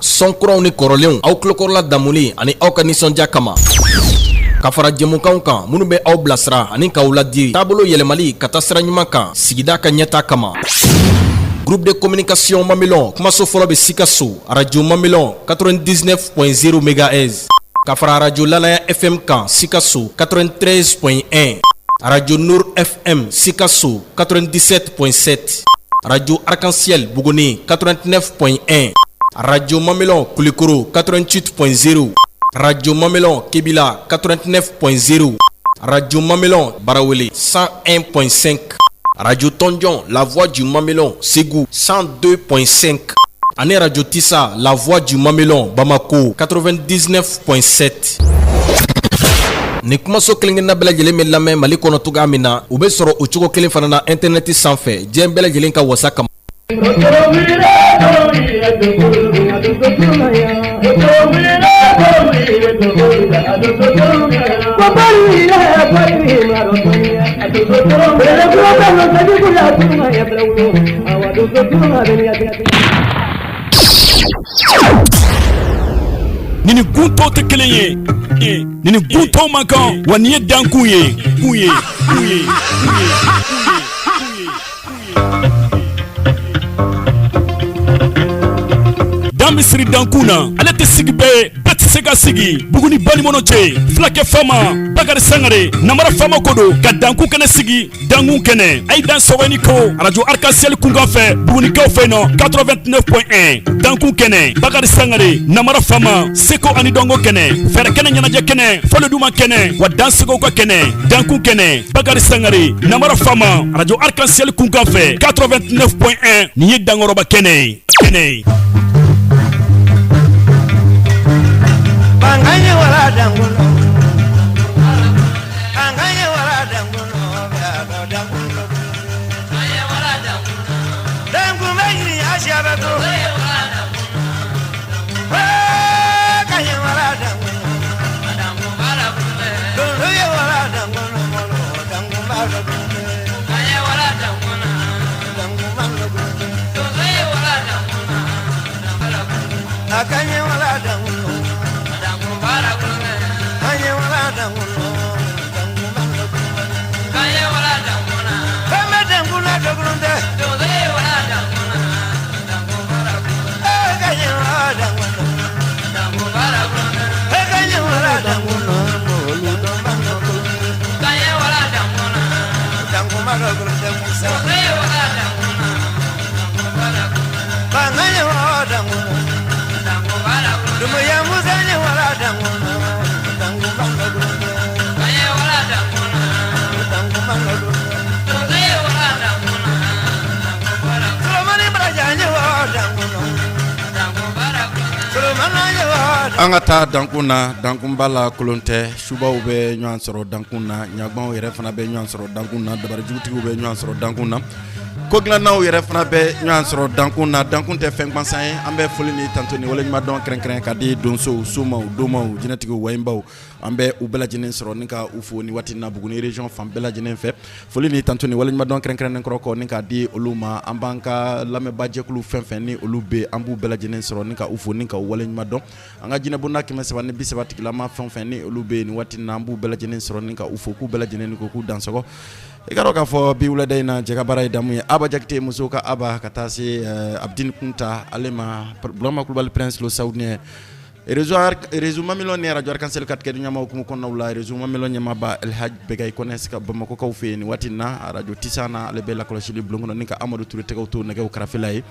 Son kuraw ni kɔrɔlenw, aw tulokɔrɔla damuni ani aw ka nisɔndiya kama. Ka fara jɛmukanw kan minnu bɛ aw bilasira ani k'aw ladi taabolo yɛlɛmali ka taa sira ɲuman kan sigida ka ɲɛtaa kama. Groupe de communication Mamelon kumaso fɔlɔ bɛ Sikaso, radio Mamelon 99.0 MHz. Ka fara radio Lanaya FM kan Sikaso 93.1, radio Nour FM Sikaso 97.7, radio Arc-en-Ciel Buguni 89.1, radio Mamelon Kulikoro 88.0, radio Mamelon Kebila 89.0, radio Mamelon Barawele 101.5, radio Tɔnjɔn La Voix du Mamelon Segu 102.5 ani radio Tissa La Voix du Mamelon Bamako 99.7. Ni kumaso kelen-kelenna bɛɛ lajɛlen bɛ lamɛn Mali kɔnɔ cogoya min na, u bɛ sɔrɔ o cogo kelen fana na internet sanfɛ diɲɛ bɛɛ lajɛlen ka wasa kama. Ni ni gun tɔw tɛ kelen ye, ni ni gun tɔw man kan, wa nin ye dankun ye, kun ye, kun ye, kun ye. Dan bɛ siri dankun na, ale tɛ sigi bɛɛ ye, bɛɛ tɛ se ka sigi. Buguni balimɔnɔ cɛ, fulakɛ faama Bakari Sangare, namara faama ko don ka dankun kɛnɛ sigi. Dankun kɛnɛ, a ye dan sɔgɔ ni ko arajo Arc-en-Ciel kunkan fɛ Bugunikaw fɛ nɔ 89.1. Dankun kɛnɛ, Bakari Sangare, namara faama, seko ani dɔnko kɛnɛ, fɛɛrɛ kɛnɛ, ɲɛnajɛ kɛnɛ, fɔli duman kɛnɛ, wa dansegow ka kɛnɛ. Dankun kɛnɛ, Bakari Sangare, namara faama, arajo Arc-en-Ciel kunkan fɛ 89.1. Nin ye dankɔrɔba kɛnɛ ye, kɛnɛ ye. An ka taa dankun na, dankunba la kolon tɛ. Subaw bɛ ɲɔgɔn sɔrɔ dankun na, ɲagbanw yɛrɛ fana bɛ ɲɔgɔn sɔrɔ dankun na, dabarijugutigiw bɛ ɲɔgɔn sɔrɔ dankun na, ko dilannaw yɛrɛ fana bɛ ɲɔgɔn sɔrɔ dankun na. Dankun tɛ fɛn gansan ye. An bɛ foli ni tanto ni waleɲumandɔn kɛrɛnkɛrɛn ka di donsow, somaw, domaw, jinɛtigiw, wayibaw. An bɛ u bɛɛ lajɛlen sɔrɔ ni ka u fo ni waati na Buguni région fan bɛɛ lajɛlen fɛ. Foli ni tanto ni waleɲumandɔn kɛrɛnkɛrɛnnen kɔrɔ kɔ ni k'a di olu ma. An b'an ka lamɛnbaajɛkulu fɛn fɛn ni olu bɛ, an b'u bɛɛ lajɛlen sɔrɔ ni ka u fo ni ka u waleɲumandɔn. An ka jinɛbonda 330 tigilama fɛn fɛn ni olu bɛ nin waati na, an b'u bɛɛ lajɛlen sɔrɔ ni ka u fo, k'u bɛɛ lajɛlen ni ko k'u dansɔgɔ. I ka dɔn k'a fɔ bi wulada in na, jɛ ka baara ye damu ye. Aba Jakite, musow ka Aba, ka taa se Abudini Kunta ale ma, Burama Kulubali Prince le Saoudien, Réseau Mamelon ni radio Arc-en-Ciel ka tigɛ ɲɛmaw hukumu kɔnɔnaw la, Réseau Mamelon ɲɛmaaba Elhaji Bɛgayi Kɔnɛ se ka Bamakɔkaw fɛ yen nin waati in na, radio Tissa na, ale bɛ lakɔlɔsili bulon kɔnɔ ni ka Amadu Ture tɛgɛw to nɛgɛw karafe la ye.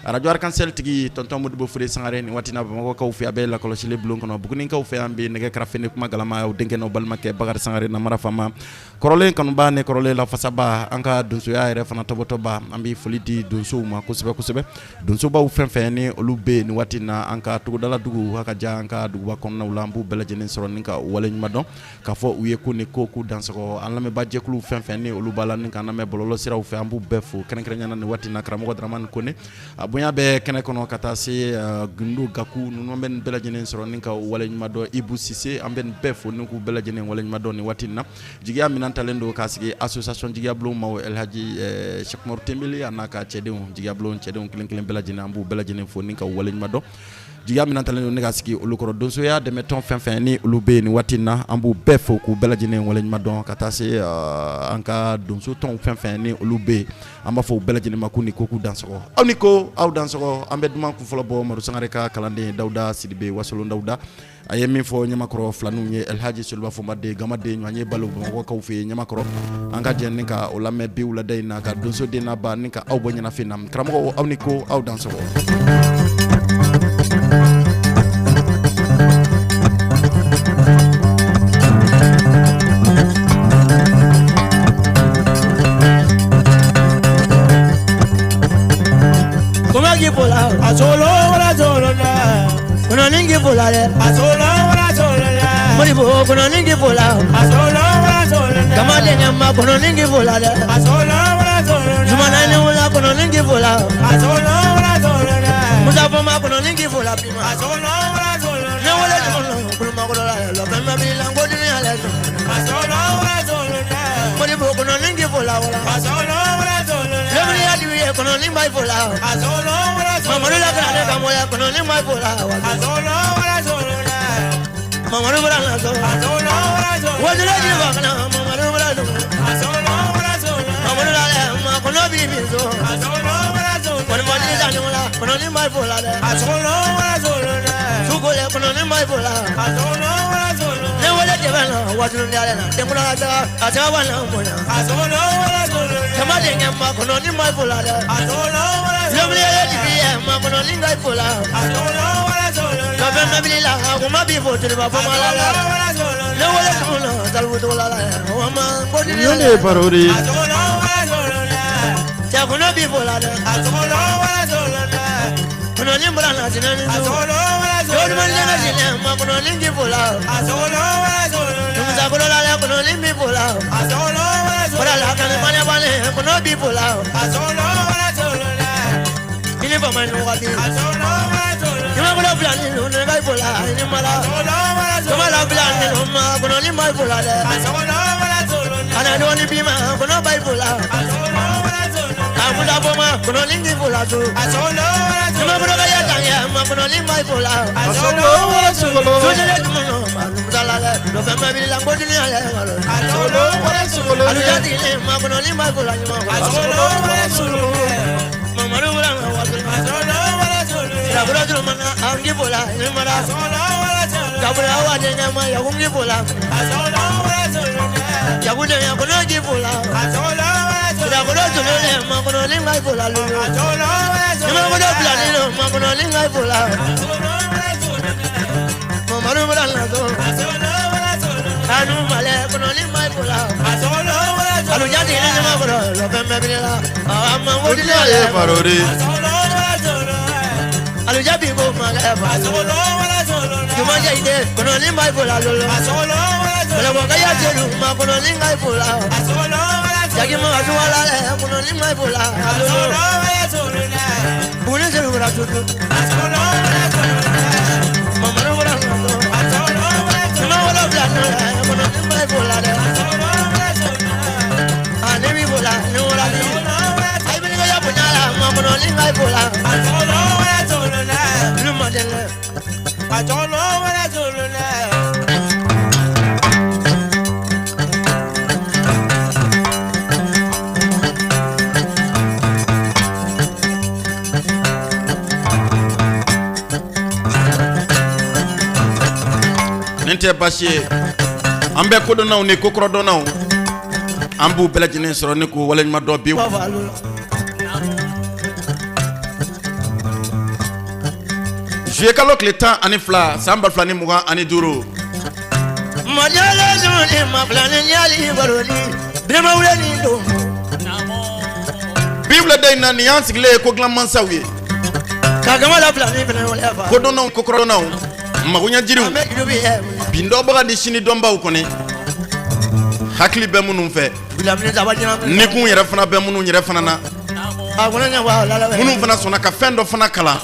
Radio Arc-en-Ciel tigi tonton Modibo Fure Sangare, nin waati in na Bamakɔkaw fɛ, a bɛ lakɔlɔsili bulon kɔnɔ. Bugunikaw fɛ yan bi, nɛgɛ karafe ni kuma galama, aw denkɛ n'aw balimakɛ Bakari Sangare, namara faama, kɔrɔlen kanuba ni kɔrɔlen lafasaba, an ka donsoya yɛrɛ fana tɔbɔtɔba. An bɛ foli di donsow ma kosɛbɛ kosɛbɛ, donsobaw fɛn fɛn ni olu bɛ yen nin waati na an ka togodala dugu ka ja, an ka duguba kɔnɔnaw la, an b'u bɛɛ lajɛlen sɔrɔ ni ka waleɲuman dɔn k'a fɔ u ye ko ni ko k'u dansɔgɔ. An lamɛnbaajɛkulu fɛn fɛn ni olu b'a la ni k'an lamɛn bɔlɔlɔ siraw fɛ, an b'u bɛɛ fo kɛrɛnkɛrɛnya na nin waati na. Karamɔgɔ Dramani Kone, a bonya bɛ kɛnɛ kɔnɔ, ka taa se Gundo Gaku ninnu, bɛ nin bɛɛ lajɛlen sɔrɔ ni ka waleɲuman dɔn. Ibu Sise, an bɛ nin bɛɛ fo ni k'u bɛɛ lajɛlen waleɲuman dɔn nin waati na. Jigiya minɛn talen don k'a sigi association jigiya bulon maaw, Elhaji Sɛki Umaru Tenbeli a n'a ka cɛdenw, jigiya bulon cɛdenw kelen kelen bɛɛ lajɛlen, an b'u bɛɛ lajɛlen fo ni ka waleɲuman dɔn. Jigiya min talen don ne ka sigi olu kɔrɔ donsoya dɛmɛtɔn fɛn fɛn ni olu bɛ yen nin waati in na, an b'u bɛɛ fo k'u bɛɛ lajɛlen waleɲuman dɔn ka taa se an ka donsotɔnw fɛn fɛn ni olu bɛ yen, an b'a fɔ u bɛɛ lajɛlen ma k'u ni ko k'u dansɔgɔ. Aw ni ko aw dansɔgɔ. An bɛ duman kun fɔlɔ bɔ Madu Sangare ka kalanden Dawuda Sidibe Wasolon Dawuda. A ye min fɔ Ɲamakɔrɔ filaninw ye, Elhaji Soliba Fɔnba den, Gamaden ɲɔgɔn ye balo Bamakɔkaw fɛ yen Ɲamakɔrɔ. An ka jɛ ni ka o lamɛn bi wulada in na, ka donsoden n'a ba ni ka aw bɔ ɲɛnafin na. Karamɔgɔ, aw ni ko aw dansɔgɔ. Kɔnɔnin k'i fo la dɛ, Modibo kɔnɔnin k'i fo la, Gamaden ma kɔnɔnin k'i fo la dɛ, Zumana ni wula kɔnɔnin k'i fo la, Musa Fɔnba kɔnɔnin k'i fo la bi ma, ne wele kulumakɔrɔ la lɔfɛn bɛɛ b'i la ko dunuya lɛ Modibo kɔnɔnin k'i fo la wala, Lemuru dibi ye kɔnɔnin b'a fo la, Mamadu la kɛra ne ka mɔya kɔnɔnin b'a fo la, Mamadu bɔra la so, wajula ji ba kana Mamadu bɔra so, Mamadu la lɛ ma kɔnɔ bi min so, kɔni ma deli ka ɲɔgɔn la kɔnɔnin b'a fo la dɛ, sukole kɔnɔnin b'a fo la, ne wele jɛbɛ la wajulu diyalen na denkula ka taga a saba na bonya, jama denkɛ ma kɔnɔnin b'a fo la dɛ, lemuru ye dibi ye ma kɔnɔnin ka fo la, lɔfɛn bɛɛ b'i la a kuma b'i fo tiriba fɔ ma la la, ne wele tugun na talibu togo la la o ma ko Nin de ye baro de ye. Cɛ kɔnɔ b'i fo la dɛ, kɔnɔnin bɔra la sinɛ ni su, yɔrɔ nɛgɛ sinɛ ma kɔnɔnin k'i fo la, Musa kolo la dɛ kɔnɔnin b'i fo la, bɔra la kani bane bane kɔnɔ b'i fo la, i ni fama ni wagati, ɲamakolo fila ni ne ka fo la i ni mala, jama fila ni ma kɔnɔnin b'a fo la dɛ, ana dɔɔni bi ma kɔnɔ b'a fo la, Musa Fɔnba kɔnɔnin k'i fo la su, ɲamakolo ka ya tan ye ma kɔnɔnin b'a fo la, sojɛlɛ dumuni ma Musa la dɛ, lɔfɛn bɛɛ b'i la ko dunuya lɛ aluja tigi ma kɔnɔnin b'a fo la ɲuman Mamadu bɔra la waati Sirabolo turu mana an k'i fo la ni mara, Kabula wa denkɛ ma Yaku k'i fo la, Yaku denkɛ kɔnɔ k'i fo la, Sirabolo turu ma kɔnɔnin k'i fo la lolo, ɲamakolo fila ni ma kɔnɔnin k'i fo la, Mamadu bɔra la so, Kanu malɛ kɔnɔnin b'a fo la, aluja tigi ni ɲamakolo lɔfɛn bɛɛ b'i la, a ma ko Dunuya ye baro de ye. Aluja bi ko ma kɛ fa, juma jɛ ite kɔnɔnin b'a fo la lolo, kɛlɛbɔ ka ya jelu ma kɔnɔnin k'a fo la, jagi ma suwa la lɛ kɔnɔnin b'a fo la lolo, Buguni selu bɔra tutu, Mamadu bɔra la so, ɲamakolo fila ni kɔnɔnin b'a fo la dɛ, a ne b'i fo la ni wala ni, ayi bɛ ya bonya la ma kɔnɔnin k'a fo la, olu ma deli. Nin tɛ baasi ye, an bɛ kodɔnnaw ni kokɔrɔdɔnnaw, an b'u bɛɛ lajɛlen sɔrɔ ni k'u waleɲuman dɔn bi. Juillet kalo tile 12 san 2025. Mɔjɛlɛ suni ma fila ni ɲali baroni, birima wele ni don. Bi wulada in na, nin y'an sigilen ye ko dilan mansaw ye. Ka gama la fila ni fɛnɛ wele fa. Kodɔnnaw, kokɔrɔdɔnnaw, magoɲɛ jiriw, An bɛ juru bi yɛ. Bin dɔnbaga ni sini dɔnbaw kɔni, hakili bɛ minnu fɛ, Bilamini saba ɲɛna. ni kun yɛrɛ fana bɛ minnu yɛrɛ fana na, A kɔnɔ ɲɛ wa la la. Minnu fana sɔnna ka fɛn dɔ fana kalan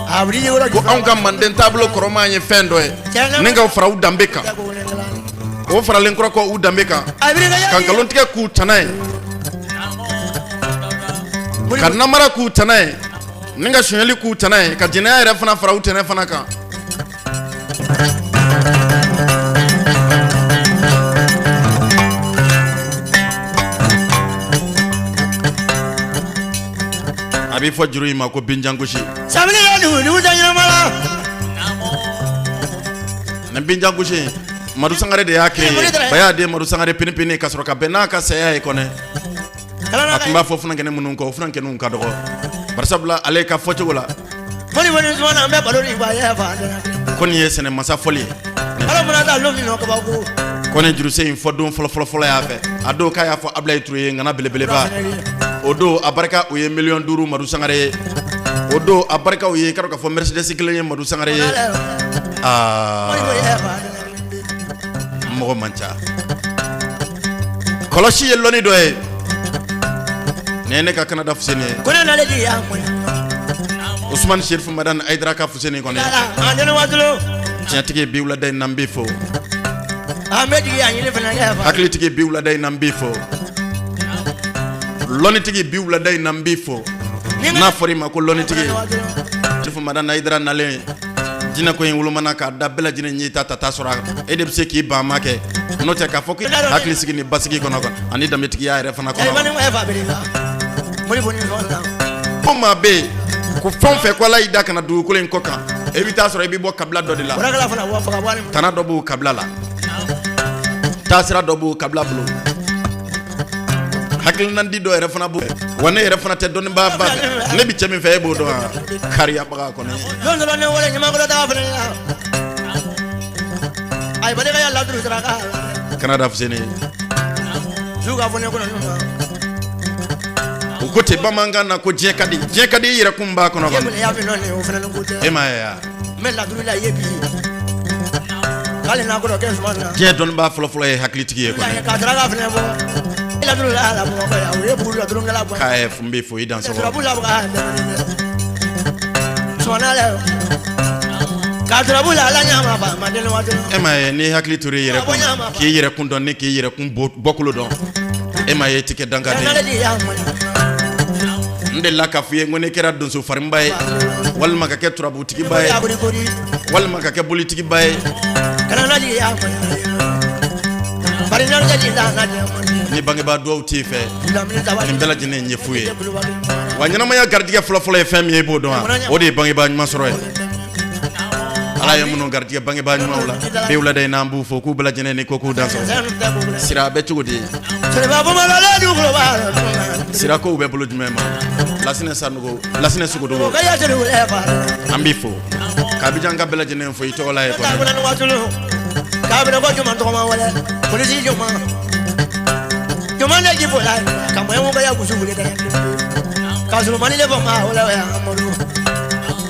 A wuli yɔrɔ ko anw ka manden taabolo kɔrɔma ye fɛn dɔ ye ni ka fara u danbe kan, o faralen kɔrɔ kɔ u danbe kan, ka nkalontigɛ k'u tana ye, ka namara k'u tana ye. Ni ka sonyali k'u tana ye, ka jɛnɛya yɛrɛ fana fara u tɛnɛ fana kan. A bɛ fɔ juru in ma ko binjangosi. Nin binjangosi in, Madu Sangare de y'a kɛ ye. Ba y'a den Madu Sangare pinipini ka sɔrɔ ka bɛn n'a ka saya ye kɔnɛ. A tun b'a fɔ funankɛnin minnu kɔ, o funankɛninw ka dɔgɔ, barisabula ale ka fɔcogo la, ko nin ye sɛnɛ masa fɔli ye. Ko nin jurusen in fɔ don fɔlɔ fɔlɔ fɔlɔ y'a fɛ, a don k'a y'a fɔ Abulayi Ture ye, ŋana belebeleba. O don a barika o ye miliyɔn 5 Madu Sangare ye. O don a barika o ye k'a dɔn k'a fɔ Mercedes kelen ye Madu Sangare ye. Aa, mɔgɔ man ca. Kɔlɔsi ye lɔnni dɔ ye. Nin ye ne ka Kanada Fuseni ye. Usumani Serifu Madani Ayidara ka Fuseni kɔni. Tiɲɛtigi, bi wulada in na n b'i fo. Hakilitigi, bi wulada in na n b'i fo. Lɔnnitigi, bi wulada in na n b'i fo. N'a fɔra i ma ko lɔnnitigi, Serifu Madani Ayidara nalen jinɛ ko in wolomana k'a da bɛɛ lajɛlen ɲɛ ta ta sɔrɔ e de bɛ se k'i ban ma kɛ n'o tɛ k'a fɔ ko hakili sigi ni basigi kɔnɔ ani danbetigiya yɛrɛ fana kɔnɔ. Ko maa bɛ yen ko fɛn fɛn ko Ala y'i da ka na dugukolo in kɔ kan, e bɛ taa sɔrɔ i bɛ bɔ kabila dɔ de la, tana dɔ b'o kabila la, taasira dɔ b'o kabila bolo, hakilinandi dɔ yɛrɛ fana b'o. Wa ne yɛrɛ fana tɛ dɔnnibaa ba fɛ, ne bɛ cɛ min fɛ e b'o dɔn wa? Kariyabaga kɔni. Kanada Fuseni, u ko ten bamanankan na ko diɲɛ ka di, diɲɛ ka di, i yɛrɛ kun b'a kɔnɔ. E ma ye wa? Diɲɛ dɔnnibaa fɔlɔfɔlɔ ye hakilitigi ye. K'a n bɛ fo i dan. E ma ye, n'i hakili tora i yɛrɛ kun, k'i yɛrɛ kun dɔn, ni k'i yɛrɛ kun bɔkolo dɔn, e ma ye, i tɛ kɛ dangaden. N delila k'a f'i ye ko n'i kɛra donso farinba ye, walima ka kɛ turabutigiba ye, walima ka kɛ bolitigiba ye, ni bangebaa duwawu t'i fɛ, nin bɛɛ lajɛlen ye fu ye. Wa ɲɛnamaya garijɛgɛ fɔlɔfɔlɔ ye fɛn min ye, i b'o dɔn wa? O de ye bangebaa ɲuman sɔrɔ ye. Ala ye minnu garijɛgɛ bangebaa ɲumanw la, bi wulada in na an b'u fo k'u bɛɛ lajɛlen ni ko k'u dansɔgɔ. Sira bɛ cogo di? Sira kow bɛ bolo jumɛn ma? Lasinɛ Sanogo, Lasinɛ Sogodogo, an b'i fo k'Abijan ka bɛɛ lajɛlen fo i tɔgɔ la ye.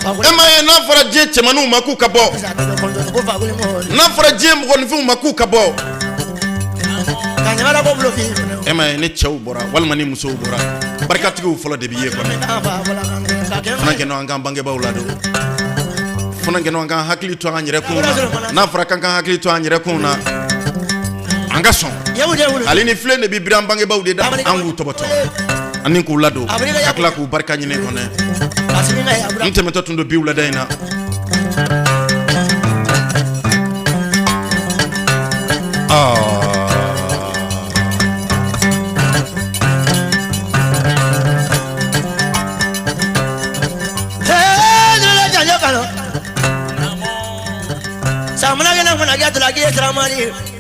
E ma ye, n'a fɔra diɲɛ cɛmanninw ma k'u ka bɔ, n'a fɔra diɲɛ mɔgɔninfinw ma k'u ka bɔ, e ma ye, ni cɛw bɔra walima ni musow bɔra, barikatigiw fɔlɔ de b'i ye kɔni. Funankɛninw, an k'an bangebaaw ladon. Funankɛninw, an k'an hakili to an yɛrɛ kun na. N'a fɔra k'an k'an hakili to an yɛrɛ kun na, an ka sɔn hali ni filen de bɛ biri an bangebaaw de da, an k'u tɔbɔtɔ ani k'u ladon, ka tila k'u barika ɲini kɔnɛ. N tɛmɛtɔ tun don bi wulada in na.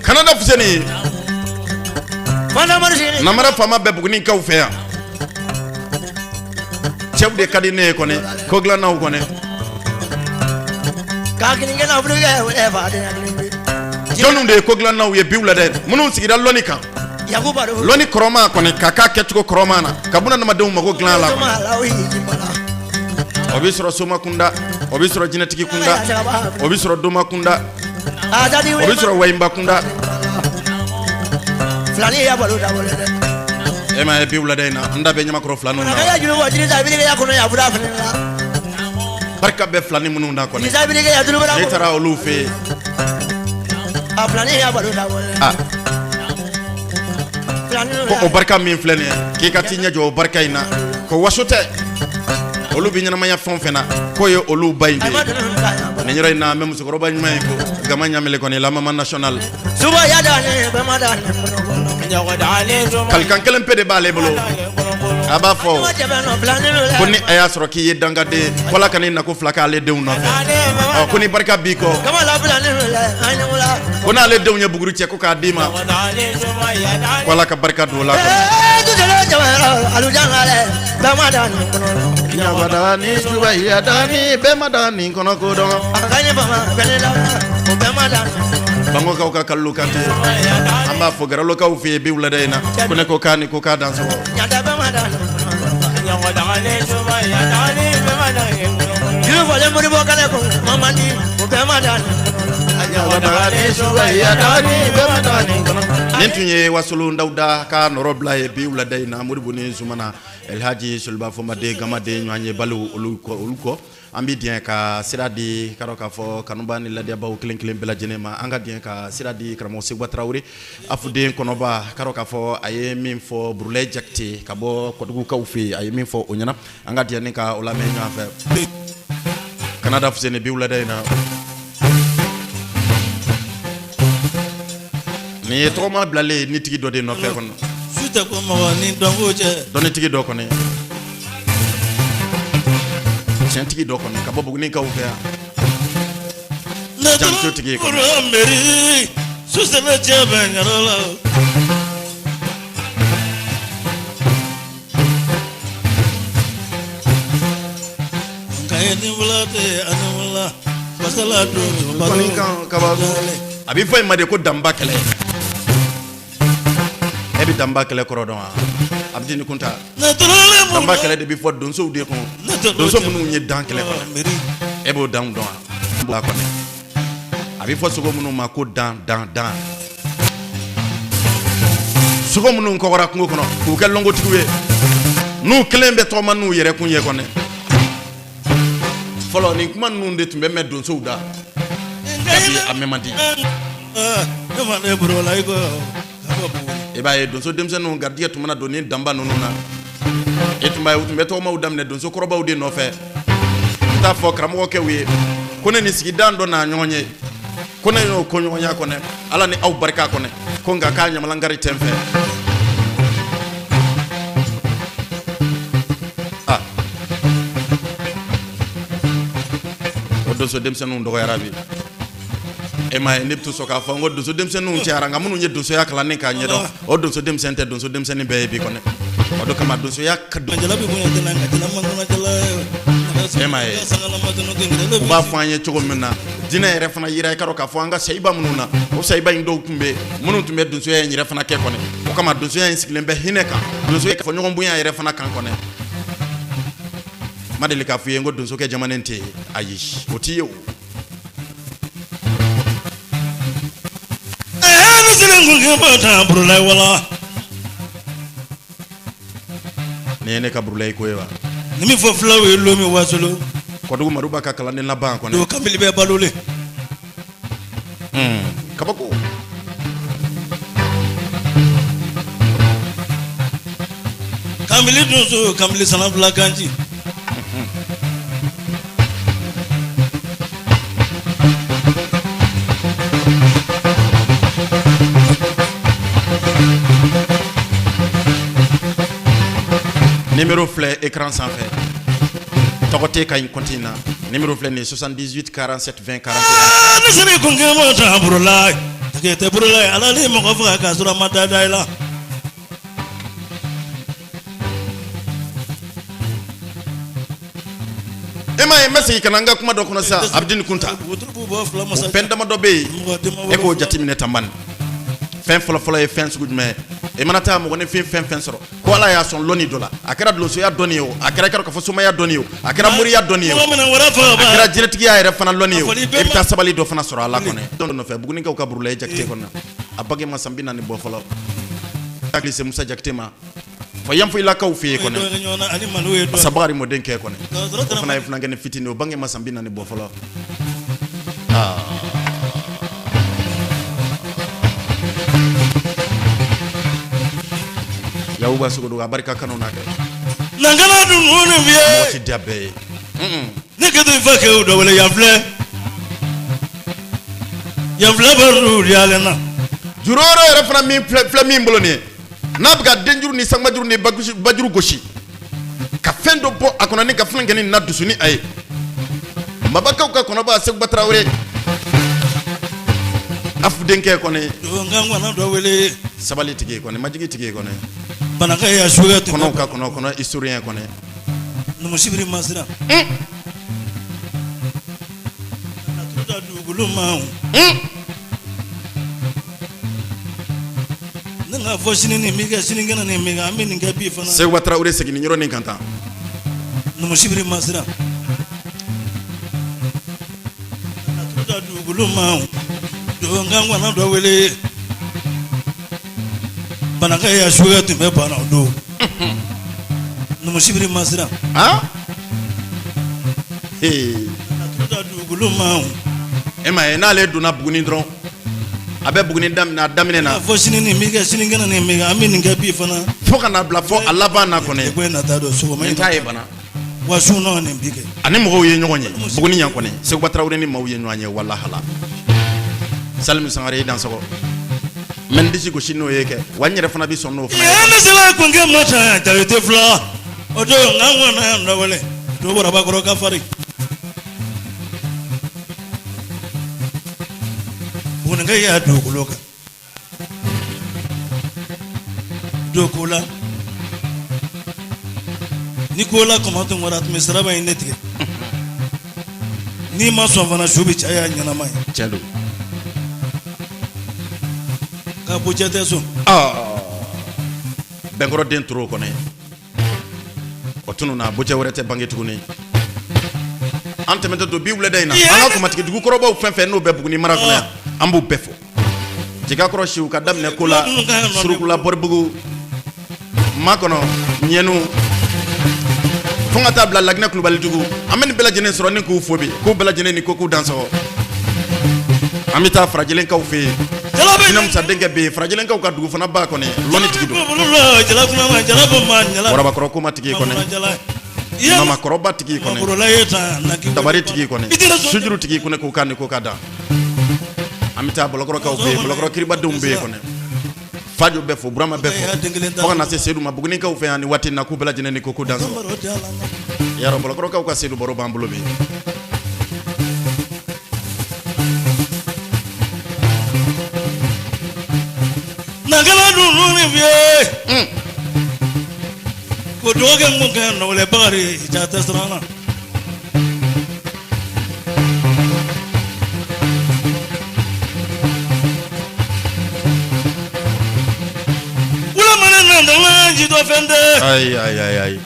Kanada Fuseni, namara faama bɛɛ Bugunikaw fɛ yan. Cɛw de ka di ne ye kɔni, ko dilannaw kɔni. Jɔnniw de ye ko dilannaw ye bi wulada? Minnu sigira lɔnni kan, lɔnni kɔrɔma kɔni, ka k'a kɛcogo kɔrɔma na, ka bunadamadenw mago dilan la. O bɛ sɔrɔ soma kunda, o bɛ sɔrɔ jinɛtigi kunda, o bɛ sɔrɔ doma kunda, o bɛ sɔrɔ wayinba kunda. E ma ye, bi wulada in na n da bɛ Ɲamakɔrɔ filaniw na. Barika bɛ filani minnu na kɔni, ne taara olu fɛ yen. Ko o barika min filɛ nin ye, k'i ka t'i ɲɛ jɔ o barika in na, ko waso tɛ. Olu bɛ ɲɛnamaya fɛn o fɛn na, k'o ye olu ba in de ye. Nin yɔrɔ in na, an bɛ musokɔrɔba ɲuman in ko Gama Ɲamele kɔni, la maman nationale. Kalikan kelen pe de b'ale bolo. A b'a fɔ ko ni a y'a sɔrɔ k'i ye dangaden, ko Ala kan'i nako fila k'ale denw nɔfɛ. Ɔ, ko ni barika b'i kɔ, ko n'ale denw ye buguri cɛ ko k'a d'i ma, ko Ala ka barika don o la. Nin kɔnɔ ko dɔn. Bangokaw ka Kalilu Kante, an b'a fɔ Garalokaw fɛ yen bi wulada in na, ko ne ko k'a ni ko k'a dansɔgɔ. Nin tun ye Wasolo Dawuda ka nɔrɔ bila ye bi wulada in na. Modibo ni Zumana, Elhaji Soliba Fɔmaden, Gamaden ɲɔgɔn ye balo olu kɔ. An bɛ diɲɛ ka sira di ka k'a fɔ kanuba ni ladiyabaw kelen kelen bɛɛ lajɛlen ma. An ka diɲɛ ka sira di karamɔgɔ Seguba Tarawele, afuden kɔnɔba, ka k'a fɔ a ye min fɔ Burulayi Jakite ka bɔ Kɔdugukaw fɛ yen, a ye min fɔ o ɲɛna. An ka diɲɛ ka o lamɛn ɲɔgɔn fɛ. Kanada Fuseni bi wulada in na, nin ye tɔgɔma bilalen ni tigi dɔ de nɔfɛ kɔnɔ. Su tɛ ko mɔgɔ ni dɔnko cɛ. Dɔnnitigi dɔ kɔni, tiɲɛtigi dɔ kɔni, ka bɔ Bugunikaw fɛ yan. Jantotigi kɔni. Meri su sɛbɛ cɛ bɛ ɲɛrɛ la. Nka ye ni wula tɛ ani wula masala don. Kɔni kan kabako. A bɛ fɔ in ma de ko danba kɛlɛ. E bɛ danba kɛlɛ kɔrɔ dɔn wa? Abudini Kunta. Danba kɛlɛ de bɛ fɔ donsow de kun. Donso minnu ye dan kɛlɛ kɔnɔ. E b'o danw dɔn wa? Kɔni. A bɛ fɔ sogo minnu ma ko dan dan dan. Sogo minnu kɔgɔra kungo kɔnɔ k'u kɛ lɔngotigiw ye, n'u kelen bɛ tɔgɔma n'u yɛrɛ kun ye kɔni. Fɔlɔ, nin kuma ninnu de tun bɛ mɛn donsow da. Nka a mɛn man di. I b'a ye donso denmisɛnninw garijɛgɛ tun mana don ni danba ninnu na, e tun b'a ye u tun bɛ tɔgɔmaw daminɛ donso kɔrɔbaw de nɔfɛ. U t'a fɔ karamɔgɔkɛw ye ko ne ni sigidan dɔ n'a ɲɔgɔn ye, ko ne y'o ko ɲɔgɔnya kɔnɛ, Ala ni aw barika kɔnɛ, ko nka k'a ɲamalankari tɛ n fɛ. Ah, o donso denmisɛnninw dɔgɔyara bi. E m'a ye, ne bɛ to sɔn k'a fɔ n ko donso denmisɛnninw cayara, nka minnu ye donsoya kalan ni k'a ɲɛdɔn, o donso denmisɛnnin tɛ donso denmisɛnnin bɛɛ ye bi kɔnɛ. O de kama donsoya ka don. E m'a ye, u b'a fɔ an ye cogo min na, diinɛ yɛrɛ fana yira, i ka dɔn k'a fɔ an ka sayiba minnu na, o sayiba in dɔw tun bɛ minnu tun bɛ donsoya in yɛrɛ fana kɛ kɔnɛ. O kama donsoya in sigilen bɛ hinɛ kan, donsoya fɔ ɲɔgɔn bonya yɛrɛ fana kan kɔnɛ. Ma deli k'a fɔ i ye n ko donsokɛ jamanen tɛ yen. Ayi, o t'i ye o. Nin ye ne ka Burulayi ko ye wa? Ni min fɔ fulaw ye lon min Wasolo. Kɔdugu Maruba ka kalanden laban kɔnɛ. Don kamili bɛ balo le. Kabako. Kamili donso, kamili sana fila kanji. Numéro filɛ écran sanfɛ, tɔgɔ tɛ ka ɲi compte in na. Numéro filɛ nin ye: 78 47 20 41. Ne sini kun kɛ mɔ ta Burulayi tɛ Burulayi, Ala ni mɔgɔ faga k'a sɔrɔ a ma da da i la. E m'a ye, n bɛ segin ka na n ka kuma dɔ kɔnɔ sisan, Abudini Kunta. O fɛn damadɔ bɛ yen, e k'o jateminɛ tan bani. Fɛn fɔlɔfɔlɔ ye fɛn sugu jumɛn ye? E mana taa mɔgɔninfin fɛn fɛn sɔrɔ ko Ala y'a sɔn lɔnni dɔ la, a kɛra donsoya dɔnni ye o, a kɛra k'a fɔ somaya dɔnni ye o, a kɛra moriya dɔnni ye o, a kɛra jinɛtigiya yɛrɛ fana lɔnni ye o, e bɛ taa sabali dɔ fana sɔrɔ a la kɔnɔ. Dɔ nɔfɛ Bugunikaw ka Burulayi Jakite kɔnɔ, a bange ma san 40 bɔ fɔlɔ. Hakili se Musa Jakite ma fɔ Yanfoyilakaw fɛ yen kɔnɔ, Sabagari mɔdenkɛ kɔnɔ, o fana ye funankɛnin fitinin, o bange ma san 40 bɔ fɔlɔ. Yakuba Sogodogo, a barika kanu na kɛ. Nankana dun ninnu bi ye. Mɔgɔ ti diya bɛɛ ye. Ne ka to fa kɛ o dɔ wele yan filɛ. Yan filɛ bɛ olu yalen na. Juru wɛrɛ yɛrɛ fana min filɛ min bolo nin ye, n'a bɛ ka denjuru ni sanbajuru ni bajuru gosi ka fɛn dɔ bɔ a kɔnɔ ni ka fɛn kɛ ni na dusu ni a ye. Mabakaw ka kɔnɔba Seguba Tarawele, afu denkɛ kɔni. Don ka ŋana dɔ wele. Sabali tigi kɔni, majigi tigi kɔni. Banakɛ ya sukɛ tun. Kɔnɔw ka kɔnɔ kɔnɔ historien kɔni. Numu sibiri masira. Da dugukolo ma. Ne ka fɔ sini nin bɛ kɛ sinikɛnɛ nin bɛ kɛ, an bɛ nin kɛ bi fana. Seguba Tarawele segin nin yɔrɔnin kan tan. Numu sibiri masira. Da dugukolo ma. Don ka ŋana dɔ wele. Banakɛ ya sukɛ tun bɛ banna o don. Numu sibiri masira. Ee. Da dugukolo ma. E ma ye, n'ale donna Buguni dɔrɔn, a bɛ Buguni daminɛ a daminɛ na. A fɔ sini nin bɛ kɛ sinikɛnɛ nin bɛ kɛ, an bɛ nin kɛ bi fana. Fo ka na bila fo a laban na kɔni. Ko in nata don sɔgɔma Nin t'a ye bana. Wa su nɔ nin bi kɛ. Ani mɔgɔw ye ɲɔgɔn ye Buguni yan kɔni. Seguba Tarawele ni maaw ye ɲɔgɔn ye walahala. Salimu Sangare, i dansɔgɔ. N bɛ n disi gosi n'o ye kɛ, wa n yɛrɛ fana bɛ sɔn n'o fana ye. Yen ne sera kunkɛ ma ta jabɛti fila o don n ka ŋana yan dɔ wele do warabakɔrɔ ka farin. Bugunikɛ y'a dugukolo kan do ko la ni ko la kɔmɔ tun kɔrɔ a tun bɛ siraba in de tigɛ n'i ma sɔn fana su bɛ caya ɲɛnama ye. Tiɲɛ don. Ka bɔ jɛ tɛ sɔn. Bɛnkɔrɔ den toro kɔnɔ o tununna, bocɛ wɛrɛ tɛ bange tuguni. An tɛmɛtɔ don bi wulada in na, an ka kumatigi dugukɔrɔbaw fɛn fɛn n'o bɛ Buguni mara kɔnɔ yan, an b'u bɛɛ fo. Jigakɔrɔ siw ka daminɛ ko la Surukula, Bɔribugu, Makɔnɔ, Ɲɛnu, fo ka taa bila Laginɛ Kulubalidugu, an bɛ nin bɛɛ lajɛlen sɔrɔ ni k'u fo bi, k'u bɛɛ lajɛlen ni ko k'u dansɔgɔ. An bɛ taa Farajɛlenkaw fɛ yen, Jinɛmusa denkɛ bɛ yen, Farajɛlenkaw ka dugu fana ba kɔni lɔnni tigi don, Warabakɔrɔ koma tigi kɔni, Mamakɔrɔba tigi kɔni, Dabari tigi kɔni, Sujuru tigi kɔni, k'u ka ni ko ka dan. An bɛ taa Bɔlɔkɔrɔkaw fɛ yen, Bɔlɔkɔrɔ kiribadenw bɛ yen kɔni, Fajo bɛɛ fo, Burama bɛɛ fo, fo ka na se Sedu ma Bugunikaw fɛ yan ni waati in na, k'u bɛɛ lajɛlen ni ko k'u dansɔgɔ. Yarɔ, Bɔlɔkɔrɔkaw ka Sedu baro b'an bolo bi. Nankala dun ni fiye. Ko dɔgɔkɛ mun kɛ nɔgɔlɛ Bakari ja tɛ siran na. Wula mana na dama ji dɔ fɛn tɛ. Ayi ayi ayi ayi.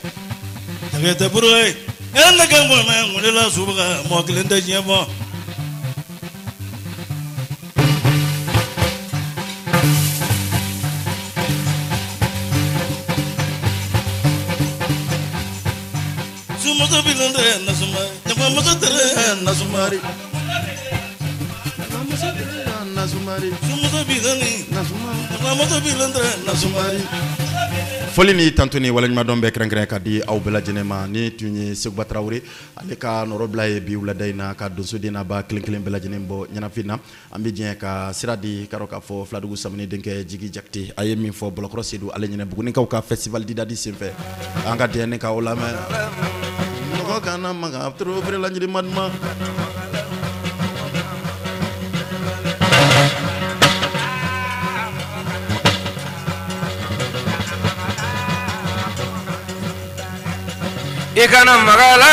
Jage tɛ buru ye. E ne ka ŋɔnɛ ŋɔni la subaga mɔgɔ kelen tɛ diɲɛ fɔ. Sumuso bilen tɛ nasuma, jamamuso tɛ nasumari. Sumuso bilen ni jamamuso bilen tɛ nasumari. Foli ni tantu ni waleɲumandɔn bɛɛ kɛrɛnkɛrɛn ka di aw bɛɛ lajɛlen ma. Ni tun ye Seguba Tarawele ale ka nɔrɔbila ye bi wulada in na, ka donsoden n'a ba kelen kelen bɛɛ lajɛlen bɔ ɲɛnafin na. An bɛ diɲɛ ka sira di ka k'a fɔ Filadugu Samini denkɛ Jigi Jakite, a ye min fɔ Bɔlɔkɔrɔ Sedu ale ɲɛnɛ Bugunikaw ka festival Didadi senfɛ, an ka diɲɛ ne ka o lamɛn. Mɔgɔ kana maga toro feerela njiri ma duman. I kana maga a la,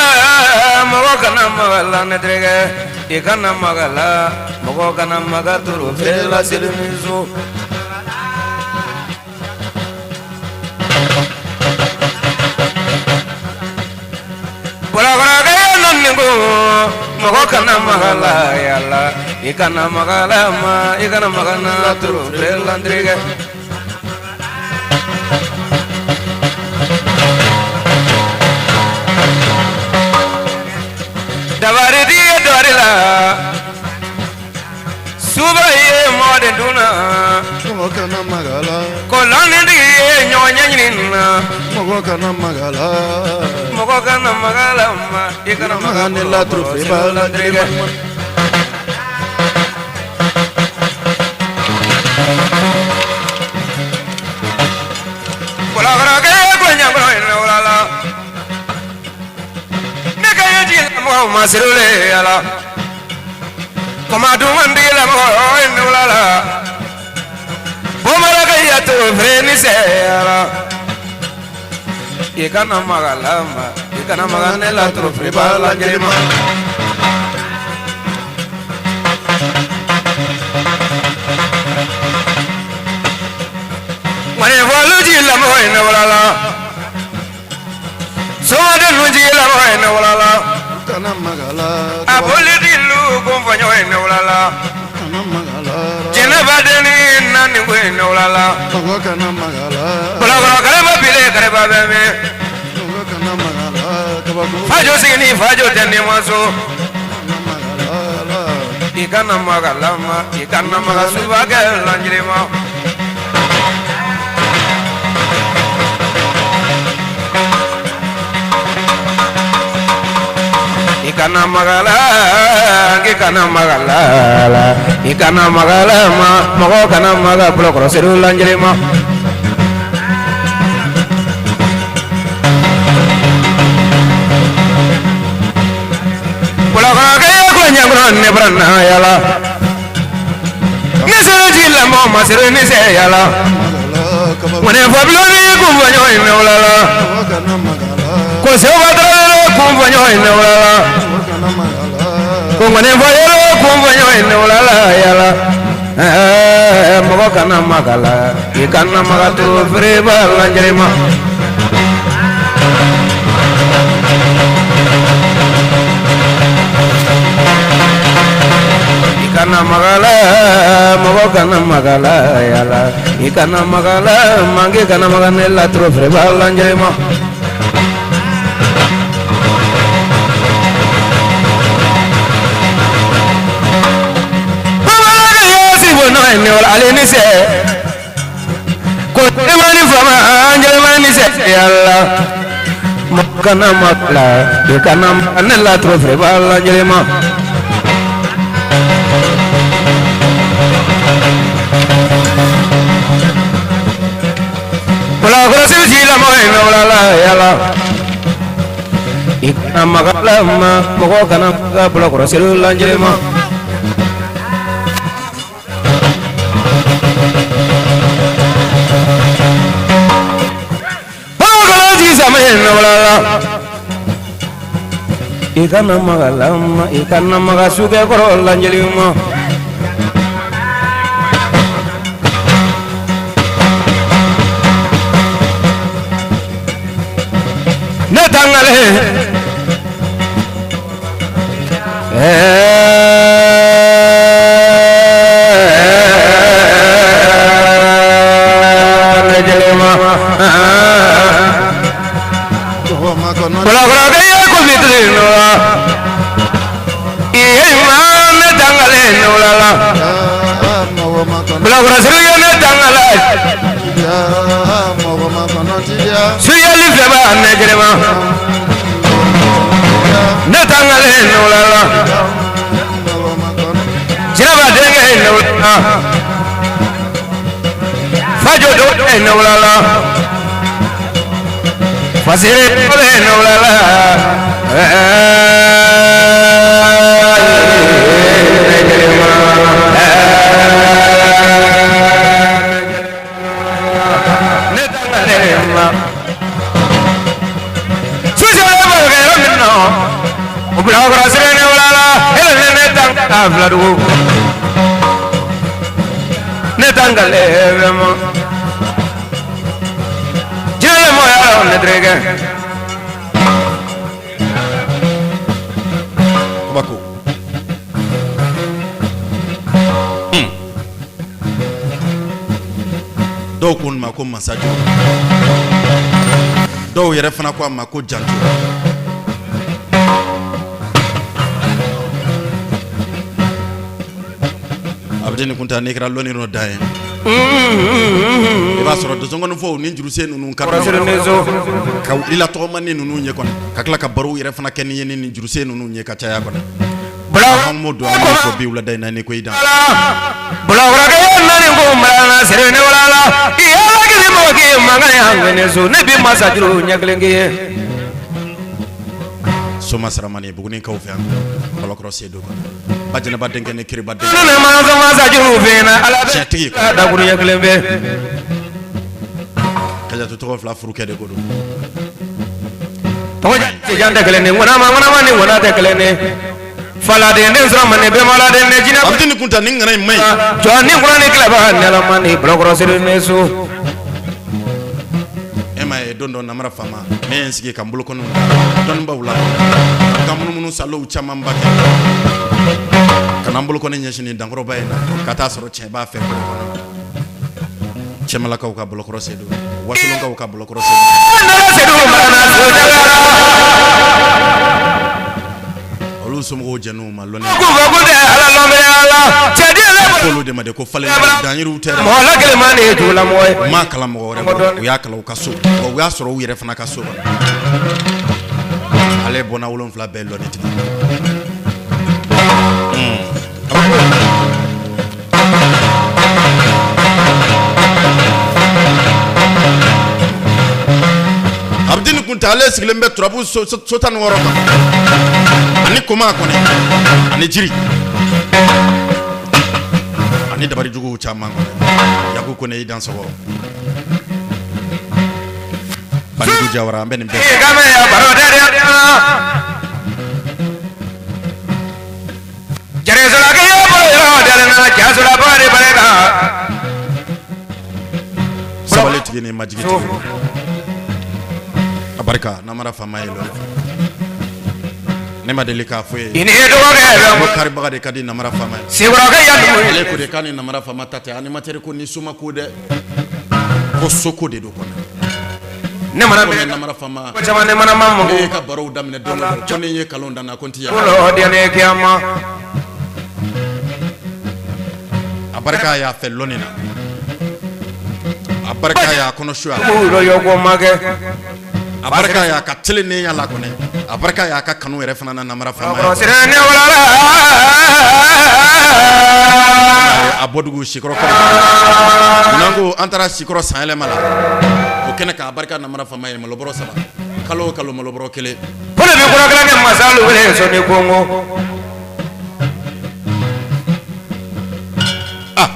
mɔgɔ kana maga a la, ne terikɛ, i kana maga a la, mɔgɔ kana maga toro feerela selimiso. Bɔlɔkɔrɔkɛ nɔ ko mɔgɔ kana maga a la, yala i kana maga a la, ma i kana maga na toro feerela n terikɛ. Dabari di ye dɔri la, suba ye mɔden dunna. Mɔgɔ kana maga a la. Ko lɔnnitigi ye ɲɔgɔn ɲɛɲini na. Mɔgɔ kana maga a la. Mɔgɔ kana maga a la ma i kana maga ne la trophée ba la terikɛ. Bolokɔrɔkɛ ko ɲɛkɔrɔ in la. Ne ka ɲɛ jigin mɔgɔw ma siri le yala. Kɔma dumantigi la mɔgɔ in la. Bamakɔ ya to feere ni seyara. I kana maga la ma i kana maga ne la trophée ba la jeli ma. Ŋɔnifɔlu jigi lamɔgɔ in la. Somaden nu jigi lamɔgɔ in la. Kana maga a la. A bolitigilu ko fɔɲɔgɔn in la. Kana maga a la. Jɛnɛba denni naani ko in la. Mɔgɔ kana maga a la. Bolokɔrɔ kɛrɛfɛ bile kɛrɛfɛ bɛ min. Mɔgɔ kana maga a la. Kabako. Fajo sigi ni fajo tɛ ni ma so. Kana maga a la. I kana maga la ma i kana maga subakɛ lanjiri ma. I kana maga la i kana maga la la i kana maga la ma mɔgɔ kana maga bolokɔrɔ seru lanjiri ma. Bolokɔrɔkɛ ko ɲɛkɔrɔ ne bara na yala. Ni seru ji lamɔ ma seru ni se yala. Maga a la. Kabako. Ŋɔni fɔ ni kun fɔ ɲɔgɔn in la la. Mɔgɔ kana maga a la. Ko seba tarawele kun fɔ ɲɔgɔn in la la. Mɔgɔ kana maga a la. Ko ŋɔni fɔ yɔrɔ kun fɔ ɲɔgɔn in la la yala. Ɛɛ mɔgɔ kana maga la i kana maga to feereba lanjiri ma. I kana maga la mɔgɔ kana maga la yala i kana maga la manke kana maga ne la toro feereba lanjiri ma. Bamanankɛ y'a si bɔ nɔ ye wala ale ni se. Ko jɛman ni fama jɛman ni se yala. Mɔgɔ kana maga la i kana maga ne la toro feereba lanjiri ma. Bolokɔrɔsi si lamɔ in wala la yala. I kana maga la ma mɔgɔ kana maga bolokɔrɔsi lanjiri ma. Bolokɔrɔsi sama in wala la. I kana maga la ma i kana maga sukɛ kɔrɔ lanjiri ma. Ne tangale. Ɛɛ ne jeli ma. Mɔgɔ ma kɔnɔ. Bolokɔrɔkɛ ye ko fitiri nɔ la. Iye ma ne tangale nɔ la la. Aa, mɔgɔ ma kɔnɔ. Bolokɔrɔsiri ye ne tangale. Aa, mɔgɔ ma kɔnɔ tiya. Suyali fɛ b'a ne jeli ma. Ne tangale nɔ la la. Mɔgɔ ma kɔnɔ. Siraba denkɛ nɔ la. Fajo dɔgɔkɛ nɔ la la. Fasere dɔgɔkɛ nɔ la la. Ne jeli ma. Ne tangale ma. Sujɛ bɛ kɛ yɔrɔ min na. O bilakɔrɔ sɛbɛn ne wala la. E ne ne tanga filadugu. Ne tangale bɛ ma. Jinɛ mɔgɔ y'a ne terikɛ. Kabako. Dɔw ko nin ma ko masajɔ. Dɔw yɛrɛ fana ko a ma ko janjo. Abidini Kunta n'i kɛra lɔnni nɔ dan ye. I b'a sɔrɔ dɔsɔngɔnifɔw ni jurusen ninnu ka ka i la tɔgɔmani ninnu ye kɔni, ka tila ka barow yɛrɛ fana kɛ ni ye ni jurusen ninnu ye ka caya kɔni. An b'o don an b'o fɔ bi wulada in na ni ko i dan. Ne bɛ masajuru ɲɛ kelen k'i ye. Soma Saramani Bugunikaw fɛ yan, Balakɔrɔ Sedu ba jɛnɛba denkɛ ni kiriba denkɛ. Tiɲɛtigi dakuru ɲɛ kelen bɛ. Kajatu tɔgɔ fila furukɛ de ko don. Tɔgɔ jan tɛ kelen ni ŋɔnama ŋɔnama ni ŋɔna tɛ kelen ni faladen den sɔrɔ man bɛnbaladen ne jinɛ. Abudini Kunta ni ŋana in man ɲi. Jɔ ni kura ni tilaba nɛlama ni Balakɔrɔ Sedu ne so. E m'a ye don dɔ namara faama ne ye n sigi ka n bolokɔniw da dɔnnibaw la ka munumunu salow camanba kɛ ka na n bolokɔni ɲɛsin nin dankɔrɔba in na ka taa sɔrɔ cɛ b'a fɛ kɔrɔ kɔnɔ. Cɛmalakaw ka Balakɔrɔ Sedu, Wasolonkaw ka Balakɔrɔ Sedu. Olu somɔgɔw jɛn'u ma lɔnni olu de ma de ko falen danyiriw tɛ u m'a kalan mɔgɔ wɛrɛ bolo, u y'a kalan u ka so, wa u y'a sɔrɔ u yɛrɛ fana ka so kɔnɔ. Ale bɔnna 7 bɛɛ lɔnnitigi. Abudini Kunta ale sigilen bɛ turabu so 16 kan ani koma kɔni ani jiri ani dabarijuguw caman kɔni. Yaku Kone i dansɔgɔ. Banjugu Jawara an bɛ nin bɛɛ. Sabali tigi ni majigi tigi a barika namara faama ye lɔnni ne ma deli k'a fɔ ye ko karibaga de ka di namara faama ye, ale ko de k'a ni namara faama ta tɛ animateur ko ni soma ko dɛ, ko soko de don kɔni. Ne mana ko namara faama caman ne mana ma ne ye ka barow daminɛ don dɔ ko ni ye kalon da n na ko n ti yafa. A barika y'a fɛ lɔnni na, a barika y'a kɔnɔ suya, a barika y'a ka tilennenya la kɔni, a barika y'a ka kanu yɛrɛ fana na namara faama ye. A bɔdugu Sikɔrɔ n'an ko an taara Sikɔrɔ sanyɛlɛma la, o kɛnɛ k'a barika namara faama ye malobɔrɔ 3, kalo o kalo malobɔrɔ 1. Ah,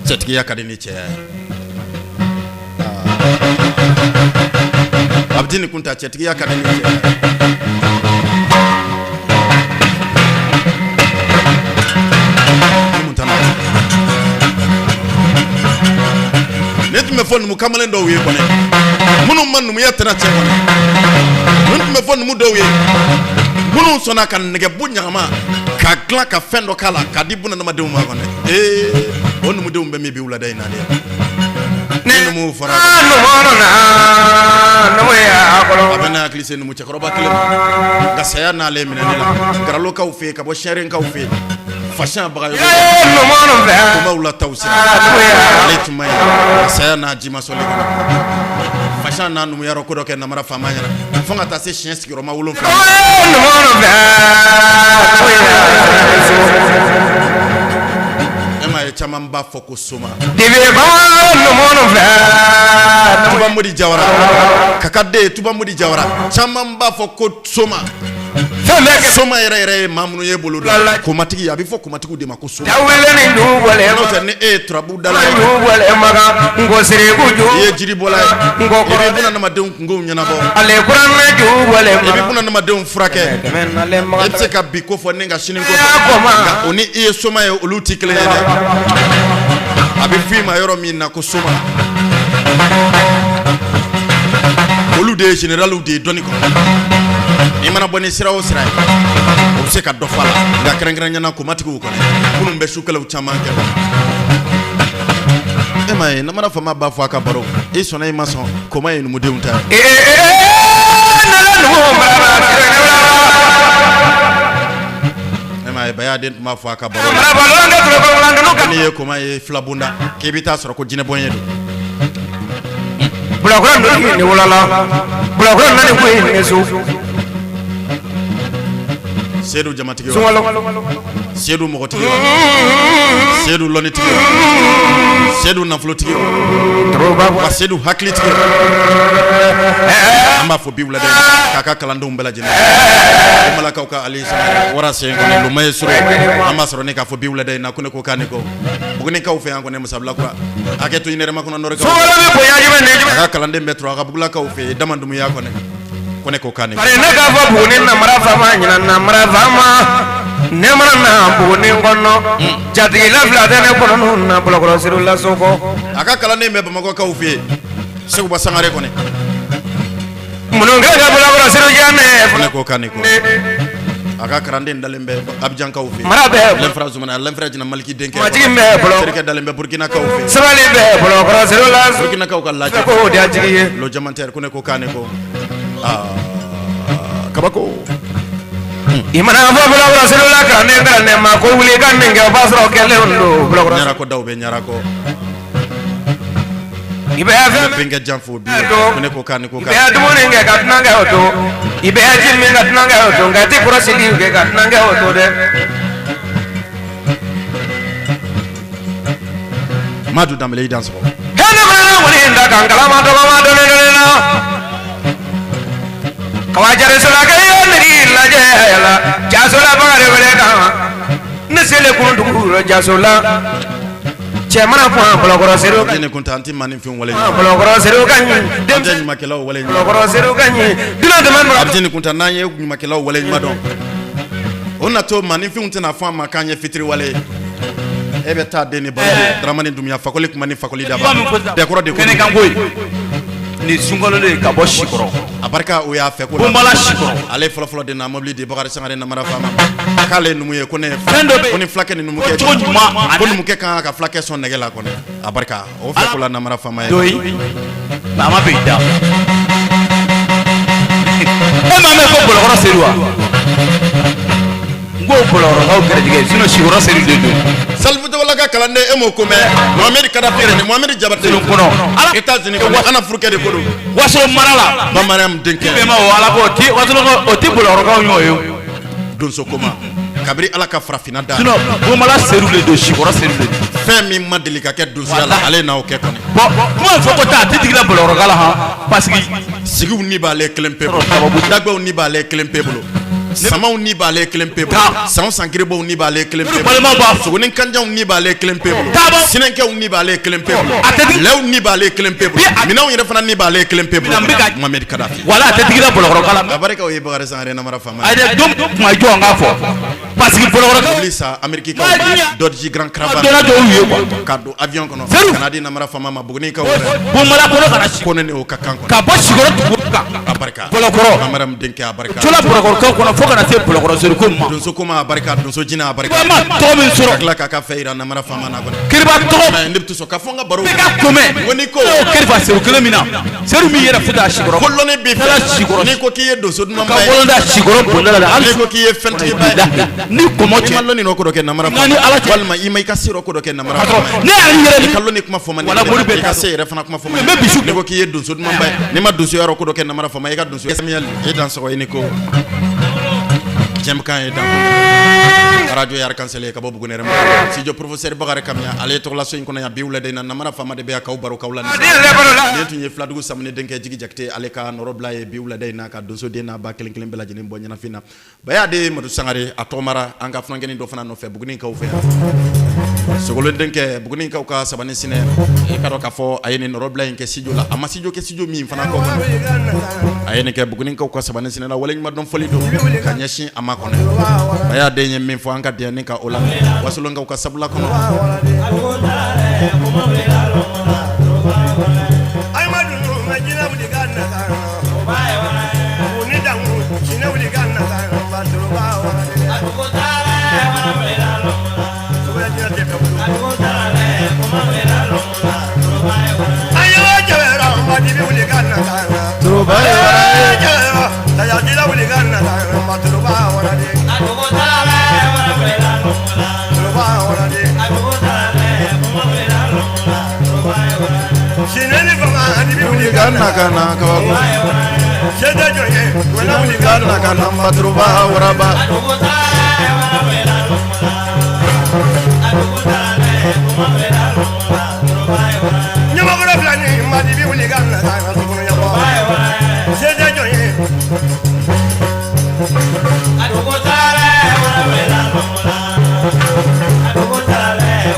cɛtigiya ka di ni cɛya ye. Abudini Kunta cɛtigiya ka di ni cɛya ye. Nin tun bɛ fɔ numu kamalen dɔw ye kɔni, minnu ma numuya tɛna cɛ kɔni. Nin tun bɛ fɔ numu dɔw ye minnu sɔnna ka nɛgɛbu ɲagama k'a dilan ka fɛn dɔ k'a la k'a di bunadamadenw ma kɔni. Ee, o numudenw bɛ min bi wulada in na dɛ? Ni numuw fɔra, a bɛ ne hakili se numu cɛkɔrɔba kelen ma, nka saya n'ale minɛ ne la Garalokaw fɛ yen, ka bɔ Sɛrenkaw fɛ yen, Fasiya Bagayogo kumaw la taw sira, ale tun ma ɲi, saya n'a ji ma sɔli kɔnɔ. Fasiya n'a numuya ko dɔ kɛ namara faama ɲɛna fo ka taa se siɲɛ sigiyɔrɔma 7. E m'a ye caman b'a fɔ ko soma Tuba Modi Jawara kaka den, Tuba Modi Jawara, caman b'a fɔ ko soma. Soma yɛrɛ yɛrɛ ye maa minnu ye bolo don komatigi, a bɛ fɔ komatigiw de ma ko soma. N'o tɛ, ni e ye turabu dala ye, i ye jiribɔla ye, i bɛ bunadamadenw kunkow ɲɛnabɔ, i bɛ bunadamadenw furakɛ, e bɛ se ka bi ko fɔ ni ka sini ko fɔ, nka o ni i ye soma ye, olu tɛ kelen ye dɛ. A bɛ f'i ma yɔrɔ min na ko soma, olu de ye généraliw de ye dɔnni kɔnɔ. I mana bɔ ni sira o sira ye, o bɛ se ka dɔ fɔ a la, nka kɛrɛnkɛrɛnnenya na komatigiw kɔni, minnu bɛ sukɛlɛw caman kɛ. E m'a ye namara faama b'a fɔ a ka baro, i sɔnna i ma sɔn, koma ye numudenw ta ye. E m'a ye. Bayaden tun b'a fɔ a ka baro la, n'i ye koma ye filabonda k'i bɛ taa sɔrɔ ko jinɛbɔn ye don. Bulakura ninnu ni wulala Bulakura nani ko in so. Sedu jamatigi wa, Sunkalo Sedu mɔgɔtigi wa, Sedu lɔnnitigi wa, Sedu nafolotigi wa, wa Sedu hakilitigi wa. An b'a fɔ bi wulada in na k'a ka kalandenw bɛɛ lajɛlen ko Malakaw ka Ali Sangare wara sen kɔni loma ye soro, an b'a sɔrɔ ne k'a fɔ bi wulada in na ko ne ko k'a ni ko Bugunikaw fɛ yan kɔni Musabila kura hakɛ to ɲinɛrɛma kɔnɔ nɔrɔkaw Sunkalo bɛ bonya jumɛn ni jumɛn? A ka kalanden bɛɛ tora a ka Bugulakaw fɛ yen dama dumuya kɔni ko ne ko k'a ni ko. Bari ne k'a fɔ Buguni namara faama ɲinan namara faama ne mana na Buguni kɔnɔ jatigila fila tɛ ne kɔnɔ na Bulakɔrɔ Sedu la so kɔ. A ka kalanden bɛ Bamakɔkaw fɛ yen Seguba Sangare kɔni. Minnu kɛ ka Bulakɔrɔ Sedu diya ne ko ne ko k'a ni ko. A ka kalanden dalen bɛ Abijankaw fɛ yen. Mara bɛ Lɛnfara Zumana Lɛnfara Jina Maliki denkɛ. Majigi bɛ bolo. Terikɛ dalen bɛ Burukinakaw fɛ yen. Sabali bɛ Bulakɔrɔ Sedu la Burukinakaw ka lajɛ. Ko o de y'a jigi ye. Lo jamantɛri ko ne ko k'a ni ko. Aa kabako. I mana fɔ Bulakɔrɔ Sedu la kalanden kalanden ma ko wuli ka nin kɛ o b'a sɔrɔ kɛlen don Bulakɔrɔ. Ɲarakɔ daw bɛ Ɲarakɔ. I bɛ fɛn bɛnkɛ jan fo bi ko ne ko k'a ni ko. I bɛ dumuni kɛ ka dunan kɛ o to, i bɛ ji min ka dunan kɛ o to, nka i tɛ kɔrɔsili kɛ ka dunan kɛ o to dɛ. Madu Danbele i dansɔgɔ. Hɛnɛ mana wuli in da kan kalama dɔgɔma dɔɔni dɔɔni na. Kawa jarisolakɛ ye miiri lajɛ la jasola bakari wele kan ne selen kundugu la jasola. Cɛ mana kuma Bulakɔrɔ Sedu ka ɲi. Ne kun tɛ an tɛ maaninfin wale Bulakɔrɔ Sedu ka ɲi. An tɛ ɲumankɛlaw wale ɲuman. Bulakɔrɔ Sedu ka ɲi. Dunan tɛmɛ nɔ. Abidini Kunta n'an ye ɲumankɛlaw wale ɲuman dɔn. O na to maaninfinw tɛna fɔ an ma k'an ye fitiriwale ye. E bɛ taa den ni balo Dramani Dunbiya fakoli kuma ni fakoli daba. Dɛkɔrɔ de ko. Kɛnɛkanko ye. Nin sunkalo de ka bɔ Sikɔrɔ. A barika o y'a fɛ ko. Bonbala Sikɔrɔ. Ale fɔlɔfɔlɔ de na mobili di Bakari Sangare namara faama k'ale ye numu ye ko ne ye fɛn dɔ bɛ ko ni fulakɛ ni numukɛ cogo ɲuman ko numukɛ ka kan ka fulakɛ sɔn nɛgɛ la kɔni a barika o fɛ ko la namara faama ye. Doyi faama bɛ da. E m'a mɛn ko Bɔlɔkɔrɔ Sedu wa? N ko Bɔlɔkɔrɔkaw garijɛgɛ sinon Sikɔrɔ Sedu de don. Salifu Togola ka kalanden e m'o ko mɛn Mohamed Kadafi yɛrɛ ni Mohamed Jabate kɔnɔ États-Unis kɔnɔ ana furukɛ de ko don. Wasolon mara la. Bamanan denkɛ. Bɛnba o Ala ko ti Wasolon o ti Bɔlɔkɔrɔkaw ɲɔgɔn ye. Donso koma kabiri Ala ka farafinna da. Sinon Bonbala Sedu de don Sikɔrɔ Sedu de don. Fɛn min ma deli ka kɛ donsoya la ale n'aw kɛ kɔni. Bon kuma fɔ ko taa a tɛ digila Bɔlɔkɔrɔka la han parce que. Sigiw ni b'ale kelen pe bolo. Dagbaw ni b'ale kelen pe bolo. Samaw ni b'ale kelen pe bolo. San san kiribaw ni b'ale kelen pe bolo. Balimaw b'a sogonin kanjanw ni b'ale kelen pe bolo. Sinɛnkɛw ni b'ale kelen pe bolo. Lɛw ni b'ale kelen pe bolo. Minɛnw yɛrɛ fana ni b'ale kelen pe bolo. Mohamed Kadafi. Wala a tɛ digila Bɔlɔkɔrɔka la. A barika o ye Bakari Sangare namara faama ye. Ayi dɛ don kuma jɔ an k'a fɔ parce que Bɔlɔkɔrɔkaw. Mobili san Amérique kaw Dodge Grand Caravan. Donna dɔw ye quoi. Ka don avion kɔnɔ. Ka na di namara faama ma Bugunikaw fɛ. Bonbala kɔnɔ ka na si. Ko ne ni o ka kan kɔnɔ. Ka bɔ Sikɔrɔ dugu kan. A barika. Bɔlɔkɔrɔ. Bamanan denkɛ a barika. Cola Bɔlɔkɔrɔkaw kɔnɔ fo ka na se Bɔlɔkɔrɔ Sedu ko ma. Donso ko ma a barika donso jinɛ a barika. I ma tɔgɔ min sɔrɔ. Ka tila k'a ka fɛn yira namara faama na kɔni. Kiriba tɔgɔ. Mais ne bɛ to sɔn ka fɔ n ka baro. Bɛɛ ka komɛ. Ko n'i ko. Ne y'o kɛrifa Sedu kelen min na. Sedu min yɛrɛ fo taa Sikɔrɔ. Ko lɔnni b'i fɛ. N'i ko k'i ye donso dumanba Ka ye. wolonda Sikɔrɔ bonda la. N'i ko k'i ye fɛntigiba ye. Ni kɔmɔ cɛ. I ma lɔnni nɔ ko dɔ kɛ namara faama. Nka ni Ala cɛ. Walima i ma i ka se yɔrɔ ko dɔ kɛ namara faama ye. Ne yɛrɛ yɛrɛ. I ka lɔnni kuma fɔ man di. Wala mori bɛɛ I ka se yɛrɛ fana kuma fɔ man di. N bɛ bisu. N'i ko k'i ye donso dumanba ye. N'i ma donso yɔrɔ ko dɔ kɛ namara faama ye i ka donso. Samuel e dansɔgɔ i ni ko. Jɛmukan ye dan arajo ye Arc-en-Ciel ye ka bɔ Buguni yɛrɛ ma studio professeur Bakari Kamiya ale ye tɔgɔlaso in kɔnɔ yan bi wulada in na namara faama de bɛ yan k'aw baro k'aw la nin tun ye filadugu samuni denkɛ Jigi Jakite ale ka nɔrɔbila ye bi wulada in na ka donso den n'a ba kelen kelen bɛɛ lajɛlen bɔ ɲɛnafin na Bayaden Madu Sangare a tɔgɔmara an ka funankɛnin dɔ fana nɔfɛ Bugunikaw fɛ yan Sogolon denkɛ Bugunikaw ka sabani sinɛ i ka dɔn k'a fɔ a ye nin nɔrɔbila in kɛ studio la a ma studio kɛ studio min fana kɔ a ye nin kɛ Bugunikaw ka sabani sinɛ la waleɲumandɔn fɔli don ka ɲɛsin a ma kɔnɔ Bayaden ye min fɔ an ka diɲɛ ni ka o lamɛn Wasolonkaw ka sabula kɔnɔ. Sinɛ ni fama ani bi wuli ka na ka na kabako. Se tɛ jɔn ye wala wuli ka na ka na baturuba waraba. Ɲamakɔrɔ fila ni madi bi wuli ka na ka na sokɔnɔ ɲɛbɔ. Se tɛ jɔn ye.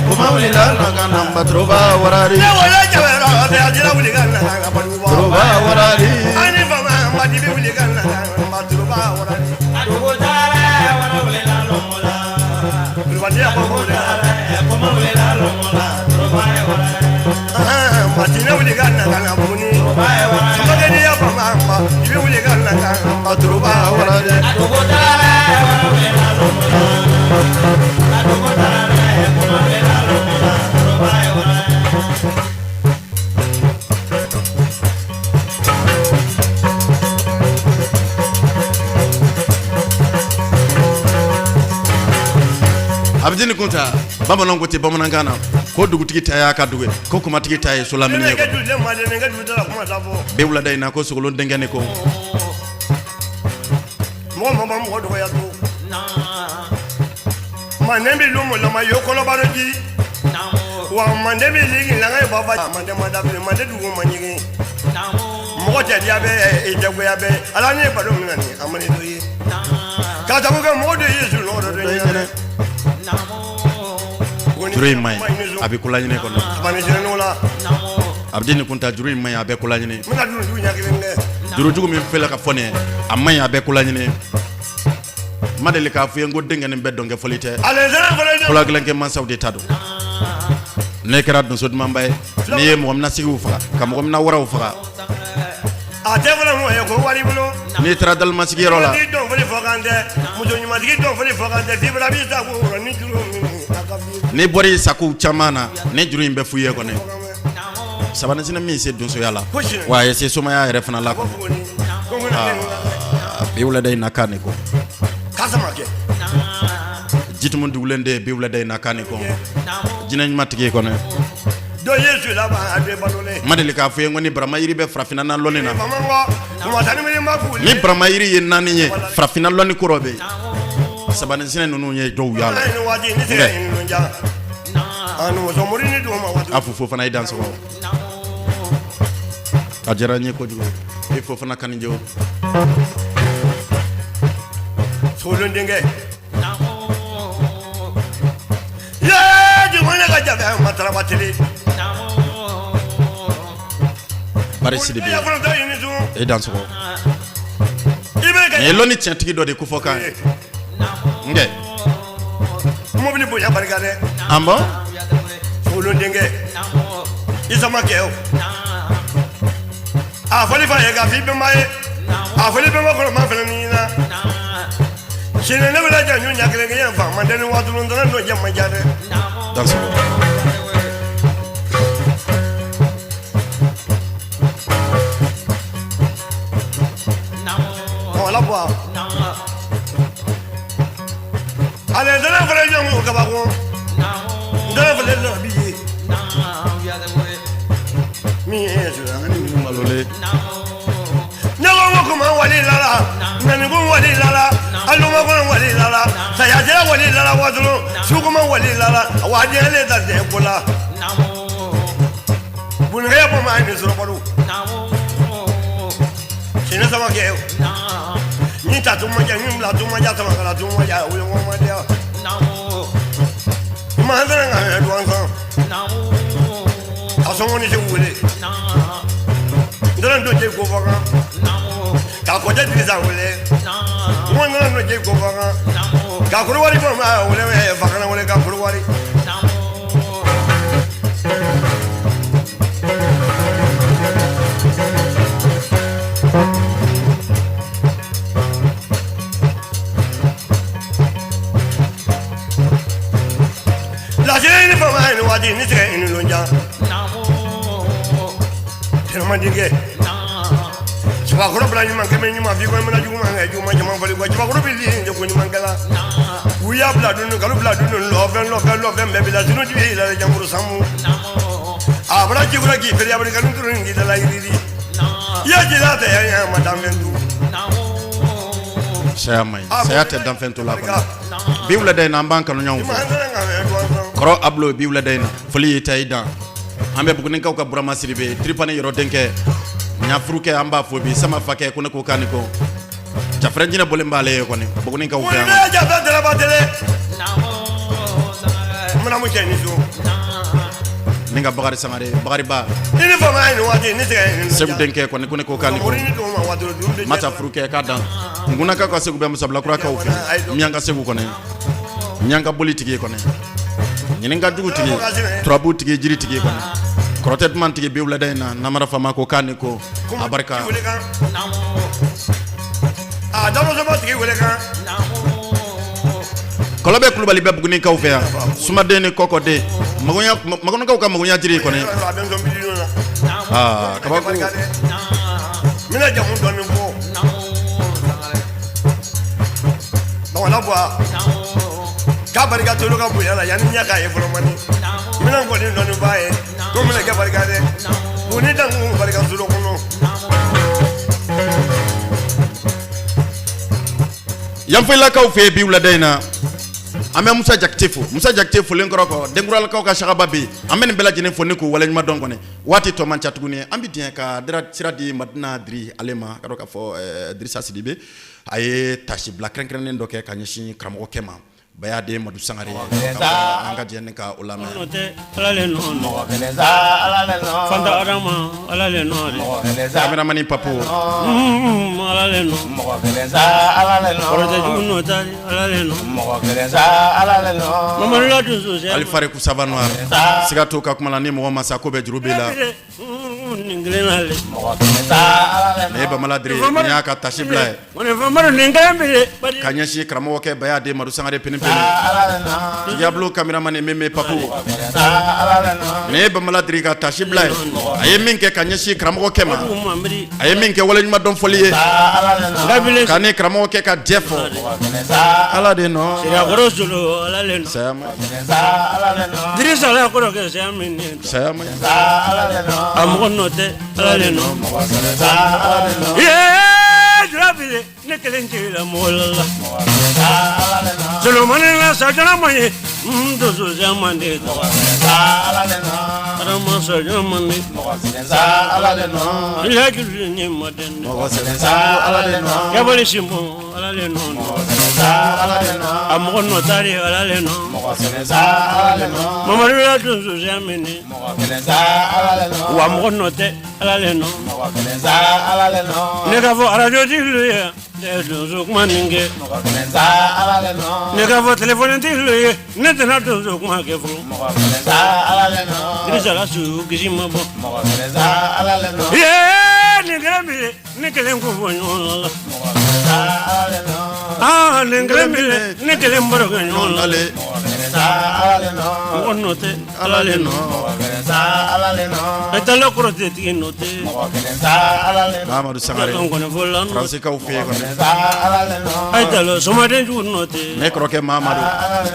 Kuma wulila na ka na baturuba warari. Ne wolo jabɛrɔ fɛ a jira wuli ka na ka bɔ. Turuba warari. Ani fama madi bi wuli ka na ka turuba warari. Kulubali ya bɔ dɛ. Matinɛ wuli ka na ka na buguni. Samakɛ ya fama ma i bɛ wuli ka na ka turuba warari. Abidini Kunta, bamananw ko ten bamanankan na ko dugutigi ta y'a ka dugu ye, ko kumatigi ta ye solamini ye. Ne ka dugu manden ne ka dugu tɛ la kuma t'a fɔ. Bi wulada in na ko sogolon denkɛ ne ko. Mɔgɔ mɔgɔ ma mɔgɔ dɔgɔya to. Manden bɛ lumu lama yo kɔlɔbaro ji. Wa manden bɛ ligi langa ye baba. Manden ma daminɛ manden dugu ma ɲigin. Mɔgɔ tɛ diya bɛ i jagoya bɛ ala ne ye balo min na nin a ma ne to ye. K'a sababu kɛ mɔgɔ dɔ ye sunɔgɔ dɔ dɔn ɲɛnɛ. Juru in man ɲi a bɛ ko laɲini kɔnɔ. Sabani la. Abidini Kunta juru in man ɲi a bɛ ko laɲini. N bɛna jurujugu ɲɛ kelen kɛ. Jurujugu min filɛ ka fɔ nin ye a man ɲi a bɛ ko laɲini. N ma deli k'a f'i ye n ko denkɛnin bɛɛ dɔnkɛ fɔli tɛ. Kola gɛlɛnkɛ mansaw de ta don. Ne kɛra donso dumanba ye n'i ye mɔgɔ mina sigiw faga ka mɔgɔ mina waraw faga. A tɛ fɔlɔ mɔgɔ ye ko wari bolo. N'i taara dalimasigiyɔrɔ la. Muso dɔn fɔli fɔ kan tɛ muso ɲumantigi dɔn fɔli fɔ kan tɛ fibra b'i sago kɔrɔ ni juru min a ka fi. N'i bɔra i sagow caman na ni juru in bɛ f'u ye kɔni. Sabaninsinɛ min se donsoya la wa a ye se somaya yɛrɛ fana la kɔni. Bi wulada in na kan ne ko. Jitumu dugulen de bi wulada in na kan ne ko. Jinɛ ɲuman tigi kɔni. Dɔ ma deli k'a fɔ ye ko ni baramayiri bɛ farafinna na lɔnni na. Ni baramayiri ye naani ye farafinna lɔnni kɔrɔ bɛ yen. Sabaninsinɛ ninnu ye dɔw y'a la. A fo fana i dan sɔgɔ. A diyara n ye kojugu. E fo fana kanijɔ. Sogolon denkɛ. Yee jumɛn ka jabe mataraba tele. Bari Sidibe. E dan sɔgɔ. Nin ye lɔnni tiɲɛtigi dɔ de ko fɔ kan ye. Nkɛ. Mobili bonya barika dɛ. An bɔn. Sogolon denkɛ. I sama kɛ o. A fɔli fa ye k'a f'i bɛnba ye. A fɔli bɛnba kɔrɔ ma fana ni ɲina. Sini ne bɛna janjo ɲɛ kelen kɛ yan fa manden ni waatulu n tɛna n'o jɛ man diya dɛ. Dan sɔgɔ. Wala bɔ. Ale ntɛnɛ fana ɲɔgɔn ko kabako. Ntɛnɛ fana lɔ bi ye. Min ye sura ani minnu malolen. Ne ko ko kuma wali lala, nani ko wali lala, aluma ko wali lala, sayajɛ wali lala watulu, sukuma wali lala, wa jɛlen ta tɛ ko la. Bunikɛ bɔ ma ni sɔrɔ balo. Sini sama kɛ o. Ni ta tun ma diya, ni bila tun ma diya, sama kala tun ma diya, o ye ŋɔn ma diya. Ma n tɛna ka hɛrɛ duwan san. A sɔngɔ ni segu wele. N tɛna don jɛ ko fɔ kan. K'a kɔjɛ Dirisa wele. N ko n tɛna don jɛ ko fɔ kan. K'a korowari bɔ ma wele fakana wele ka korowari. Lasiri ni fama ni waati ni sɛgɛn i ni lonja. Tɛnɛmandikɛ. Cɛbakɔrɔ bila ɲuman kɛmɛ ɲuman f'i ko mana juguman kɛ juguman caman fɔli ko cɛbakɔrɔ bɛ li ko ɲumankɛla u y'a bila dun kalo bila dun lɔfɛn lɔfɛn lɔfɛn bɛɛ bila sinu jigi la jamuru samu a bɔra jikura k'i feere abiri kanu turu k'i dala yiriri i ya jila tɛ ya ma danfɛn tu saya man ɲi saya tɛ danfɛn to la kɔnɔ bi wulada in na an b'an kanuɲɔgɔnw fo kɔrɔ abulo bi wulada in na foli y'i ta i dan an bɛ bugunikaw ka burama siribe tiripani yɔrɔ denkɛ ɲafurukɛ an b'a fo bi sama fakɛ ko ne ko k'a ni ko jafɛrɛ jinɛ bɔlen b'ale ye kɔni bugunikaw fɛ yan ni ka bakari sangare bakari ba segu denkɛ kɔni ko ne ko k'a ni ko mata furukɛ k'a dan nkunakaw ka segu bɛ musabilakurakaw fɛ miyanka segu kɔni miyanka boli tigi kɔni ɲininka jugu tigi turabu tigi jiri tigi kɔni kɔrɔtɛ duman tigi bi wulada in na namara faama ko k'a ni ko a barika kɔlɔbɛ kulubali bɛ bugunikaw fɛ yan sumaden ni kɔkɔden magonikaw ka magonya jiri kɔni aa kabako K'a barika to ka bonya la yanni ɲɛ k'a ye fɔlɔ man n kɔni dɔɔnin b'a ye ko bɛna kɛ barika dɛ u ni dankun barika so kɔnɔ yanfɔlilakaw fɛ yen bi wulada in na an bɛ musa jakite fo musa jakite folen kɔrɔ kɔ denkuralakaw ka sagaba bɛ yen an bɛ nin bɛɛ lajɛlen fo ni k'u waleɲuman dɔn kɔni waati tɔ man ca tuguni an bɛ diɲɛ ka sira di madina diri ale ma ka dɔn k'a fɔ dirisa sidibe a ye tasibila kɛrɛnkɛrɛnnen dɔ kɛ ka ɲɛsin karamɔgɔkɛ ma bayaden madu sangare an ka jɛ ka o lamɛn caméraman papo alifari kusaba noir siga t'o ka kuma la ni mɔgɔ ma sa ko bɛ juru b'i la Nin kelen nin ye bamala diri nin y'a ka tasibila ye ka ɲɛsin karamɔgɔkɛ bayaden madu sangare pini pini diablo caméraman meme papo nin ye bamala diri ka tasibila ye a ye min kɛ ka ɲɛsin karamɔgɔkɛ ma a ye min kɛ waleɲuman dɔn fɔli ye ka ni karamɔgɔkɛ ka jɛ fɔ ala de nɔ saya A mɔgɔ nɔ tɛ ala le nɔ ne kelen la mɔgɔ la solomani la sajana ma ye n donso man de adama sajana man de hakili ni maden yabali sinbo ala le nɔ a mɔgɔ nɔ tari ala le nɔ mamadu la donso minɛ wa mɔgɔ nɔ tɛ ala le nɔ ne k'a fɔ arajotigi ye ne donso kuma nin kɛ ne k'a fɔ telefɔnitigi ye ne tɛna donso kuma kɛ fɔlɔ Dirisa su kisi ma bɔ nin kelen bɛ ne kelen ko fɔ ɲɔgɔn la aa nin kelen bɛ ne kelen baro kɛ ɲɔgɔn la mɔgɔ nɔ tɛ ala le nɔ ɛ tala kɔrɔ tɛ tigi nɔ tɛ Mamadu Sangare Faransikaw fɛ yen kɔni a ye tala somaden jugu nɔ tɛ ne kɔrɔkɛ Mamadu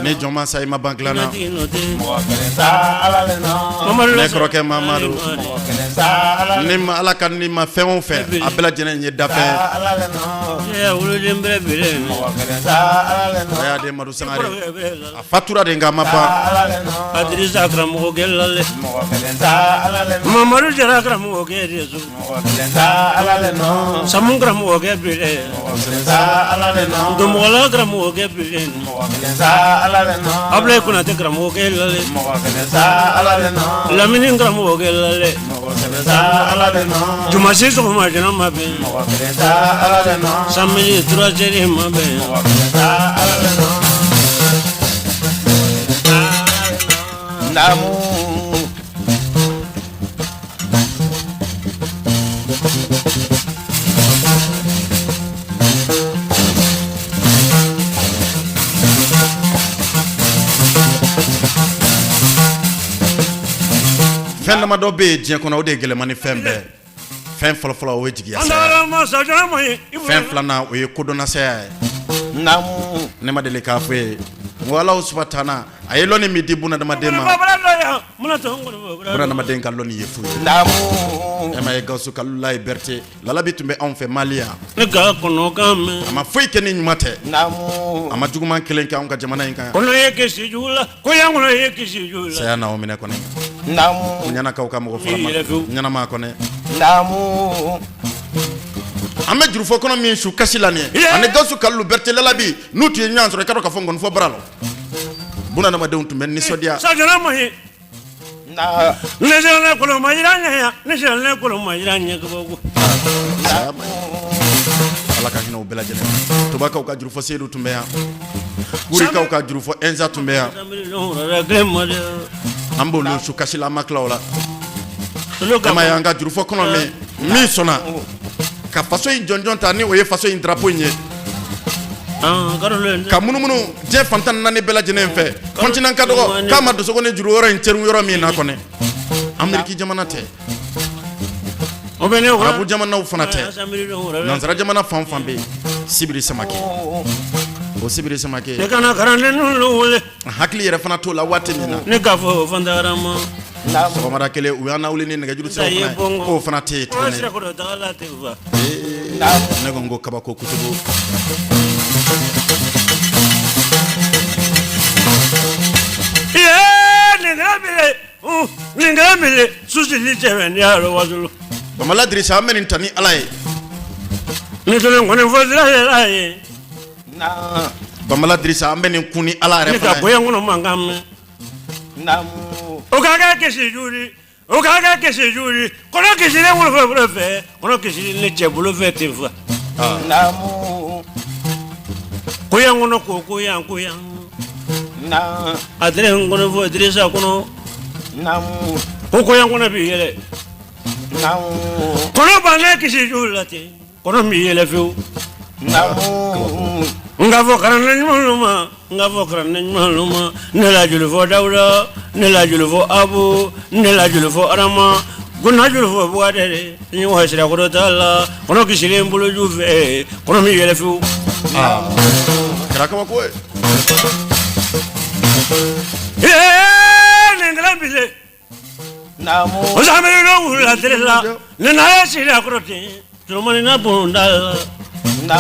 ni jɔn ma sa i ma ban dilan na tigi nɔ tɛ ne kɔrɔkɛ Mamadu ni ma ala ka ni ma fɛn o fɛn a bɛɛ lajɛlen ye dafɛn woloden bɛrɛ bere bayaden Madu Sangare a fatura de nka a ma ban a Dirisa karamɔgɔkɛ lale Mamadu Jara karamɔgɔkɛ de so Samu karamɔgɔkɛ bere Donmɔgɔla karamɔgɔkɛ bere Abulayi Konatɛ karamɔgɔkɛ lale Lamini karamɔgɔkɛ lale Jumasi sɔgɔma jɛnɛ ma bɛn Samedi trois heures ma bɛn Fɛn damadɔ bɛ yen diɲɛ kɔnɔ o de ye gɛlɛman ni fɛn bɛɛ. Fɛn fɔlɔfɔlɔ, o ye jigiya saya, fɛn filanan, o ye kodɔnnasaya ye. Ne ma deli k'a fɔ ye n ko Alahu subahana a ye lɔnni min di bunadamaden ma, bunadamaden ka lɔnni ye fu ye. E ma ye Gawusu Kalilulayi Berete lalabi tun bɛ anw fɛ Mali yan. Ne ka kɔnɔkan mɛn. A ma foyi kɛ ni ɲuman tɛ, a ma juguman kelen kɛ anw ka jamana in kan yan. Kɔnɔ ye kisi jugu la, ko yan kɔnɔ ye kisi jugu la. Saya n'aw minɛ kɔni, ɲɛnakaw ka mɔgɔ fɔlɔ ɲɛnama kɔni. An bɛ jurufɔ kɔnɔ min su kasi la nin ye, ani Gawusu Kalilu Berete lalabi n'u tun ye ɲɔgɔn sɔrɔ, i ka dɔn k'a fɔ nkɔnifɔ bara la, bunadamadenw tun bɛ nisɔndiya. Ne siran ne kolo ma yiran ɲɛ yan, ne siran ne kolo ma yiran ɲɛ kabako. Ala ka hinɛ u bɛɛ lajɛlen na. Tobakaw ka jurufɔ Seyidu tun bɛ yan, Kurikaw ka jurufɔ Ɛnza tun bɛ yan. An b'olu su kasi la, an ma tila o la. E ma ye an ka jurufɔ kɔnɔ min sɔnna ka faso in jɔnjɔn ta, ni o ye faso in drapeau in ye, ka munumunu diɲɛ fan 14 bɛɛ lajɛlen fɛ, continent ka dɔgɔ k'a ma dosoko ni juru yɔrɔ in teru yɔrɔ min na kɔni, Ameriki jamana tɛ, arabu jamanaw fana tɛ, nansara jamana fan fan bɛ yen. Sibiri Samakɛ, o Sibiri Samakɛ, ne kana kalanden wele. Hakili yɛrɛ fana t'o la waati min na, ne k'a fɔ fantarama. Sɔgɔmada kelen, u y'an lawuli ni nɛgɛjuru siraw fana ye, k'o fana tɛ yen tuguni. Ne ko n ko kabako kutubu. Nin kɛra mele susili cɛ ni y'a wasolo. Bamala Dirisa, an bɛ nin ta ni Ala ye. Ni kelen kɔni fɔ sira yɛrɛ ye. Bamala Dirisa, an bɛ nin kun ni Ala yɛrɛ fana ye. Ne ka goya kɔnɔ mankan mɛn. O ka kɛ kisi juri, o ka kɛ kisi juri, kɔnɔ kisilen wolofɛ bolo fɛ, kɔnɔ kisilen ne cɛ bolo fɛ ten fa. Koyan kɔnɔ ko koyan koyan. A tɛ n kɔnɔ fɔ Dirisa kɔnɔ. Ko koyan kɔnɔ b'i yɛlɛ. Kɔnɔ ban kisi juri la ten. Kɔnɔ b'i yɛlɛ fewu. N k'a fɔ kalanden ɲumanw ma, n k'a fɔ kalanden ɲumanw ma, ne la joli fɔ Dawuda, ne la joli fɔ Abu, ne la joli fɔ Adama, ko na joli fɔ Buwarɛ, n wa sirakɔrɔ t'a la, kɔnɔ kisilen boloju fɛ, kɔnɔ b'i yɛlɛ fewu. Kɛra kabako ye. Ee nin kɛra bile. O wula la ni ye sirakɔrɔ ten Solomani na bonda la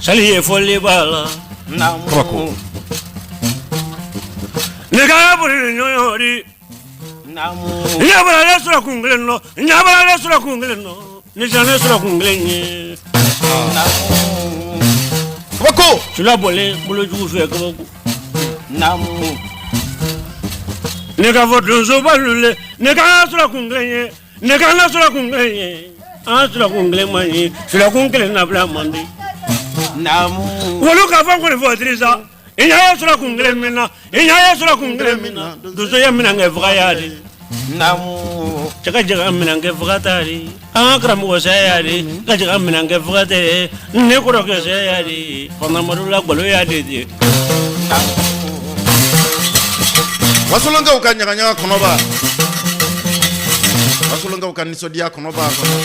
sali ye fɔli b'a la ne ka boli ni ɲɔgɔn ɲa ne sɔrɔ kun kelen nɔ ɲa ne sɔrɔ kun kelen nɔ ni ne sɔrɔ kun kelen ye kabako. Sula bɔlen bolojugu fɛ kabako. Ne ka fɔ donsoba lule, ne ka sɔrɔ kun kelen ye, ne ka sɔrɔ kun kelen ye, an sɔrɔ kun kelen man ye, sɔrɔ kun kelen nabila man di. Wolo ka fɔ kɔni fɔ Dirisa, i ɲa ye sɔrɔ kun kelen min na, i ɲa ye sɔrɔ kun kelen min na, donso ye minɛn kɛ faga ya de. Cɛ ka jɛ ka minɛn kɛ faga ta de, an ka karamɔgɔ saya de, ka jɛ ka minɛn kɛ faga tɛ, ne kɔrɔkɛ saya de, Fanta la galo ya de de. Wasolonkaw ka ɲagaɲaga kɔnɔba, wasolonkaw ka nisɔndiya kɔnɔba kɔnɔ,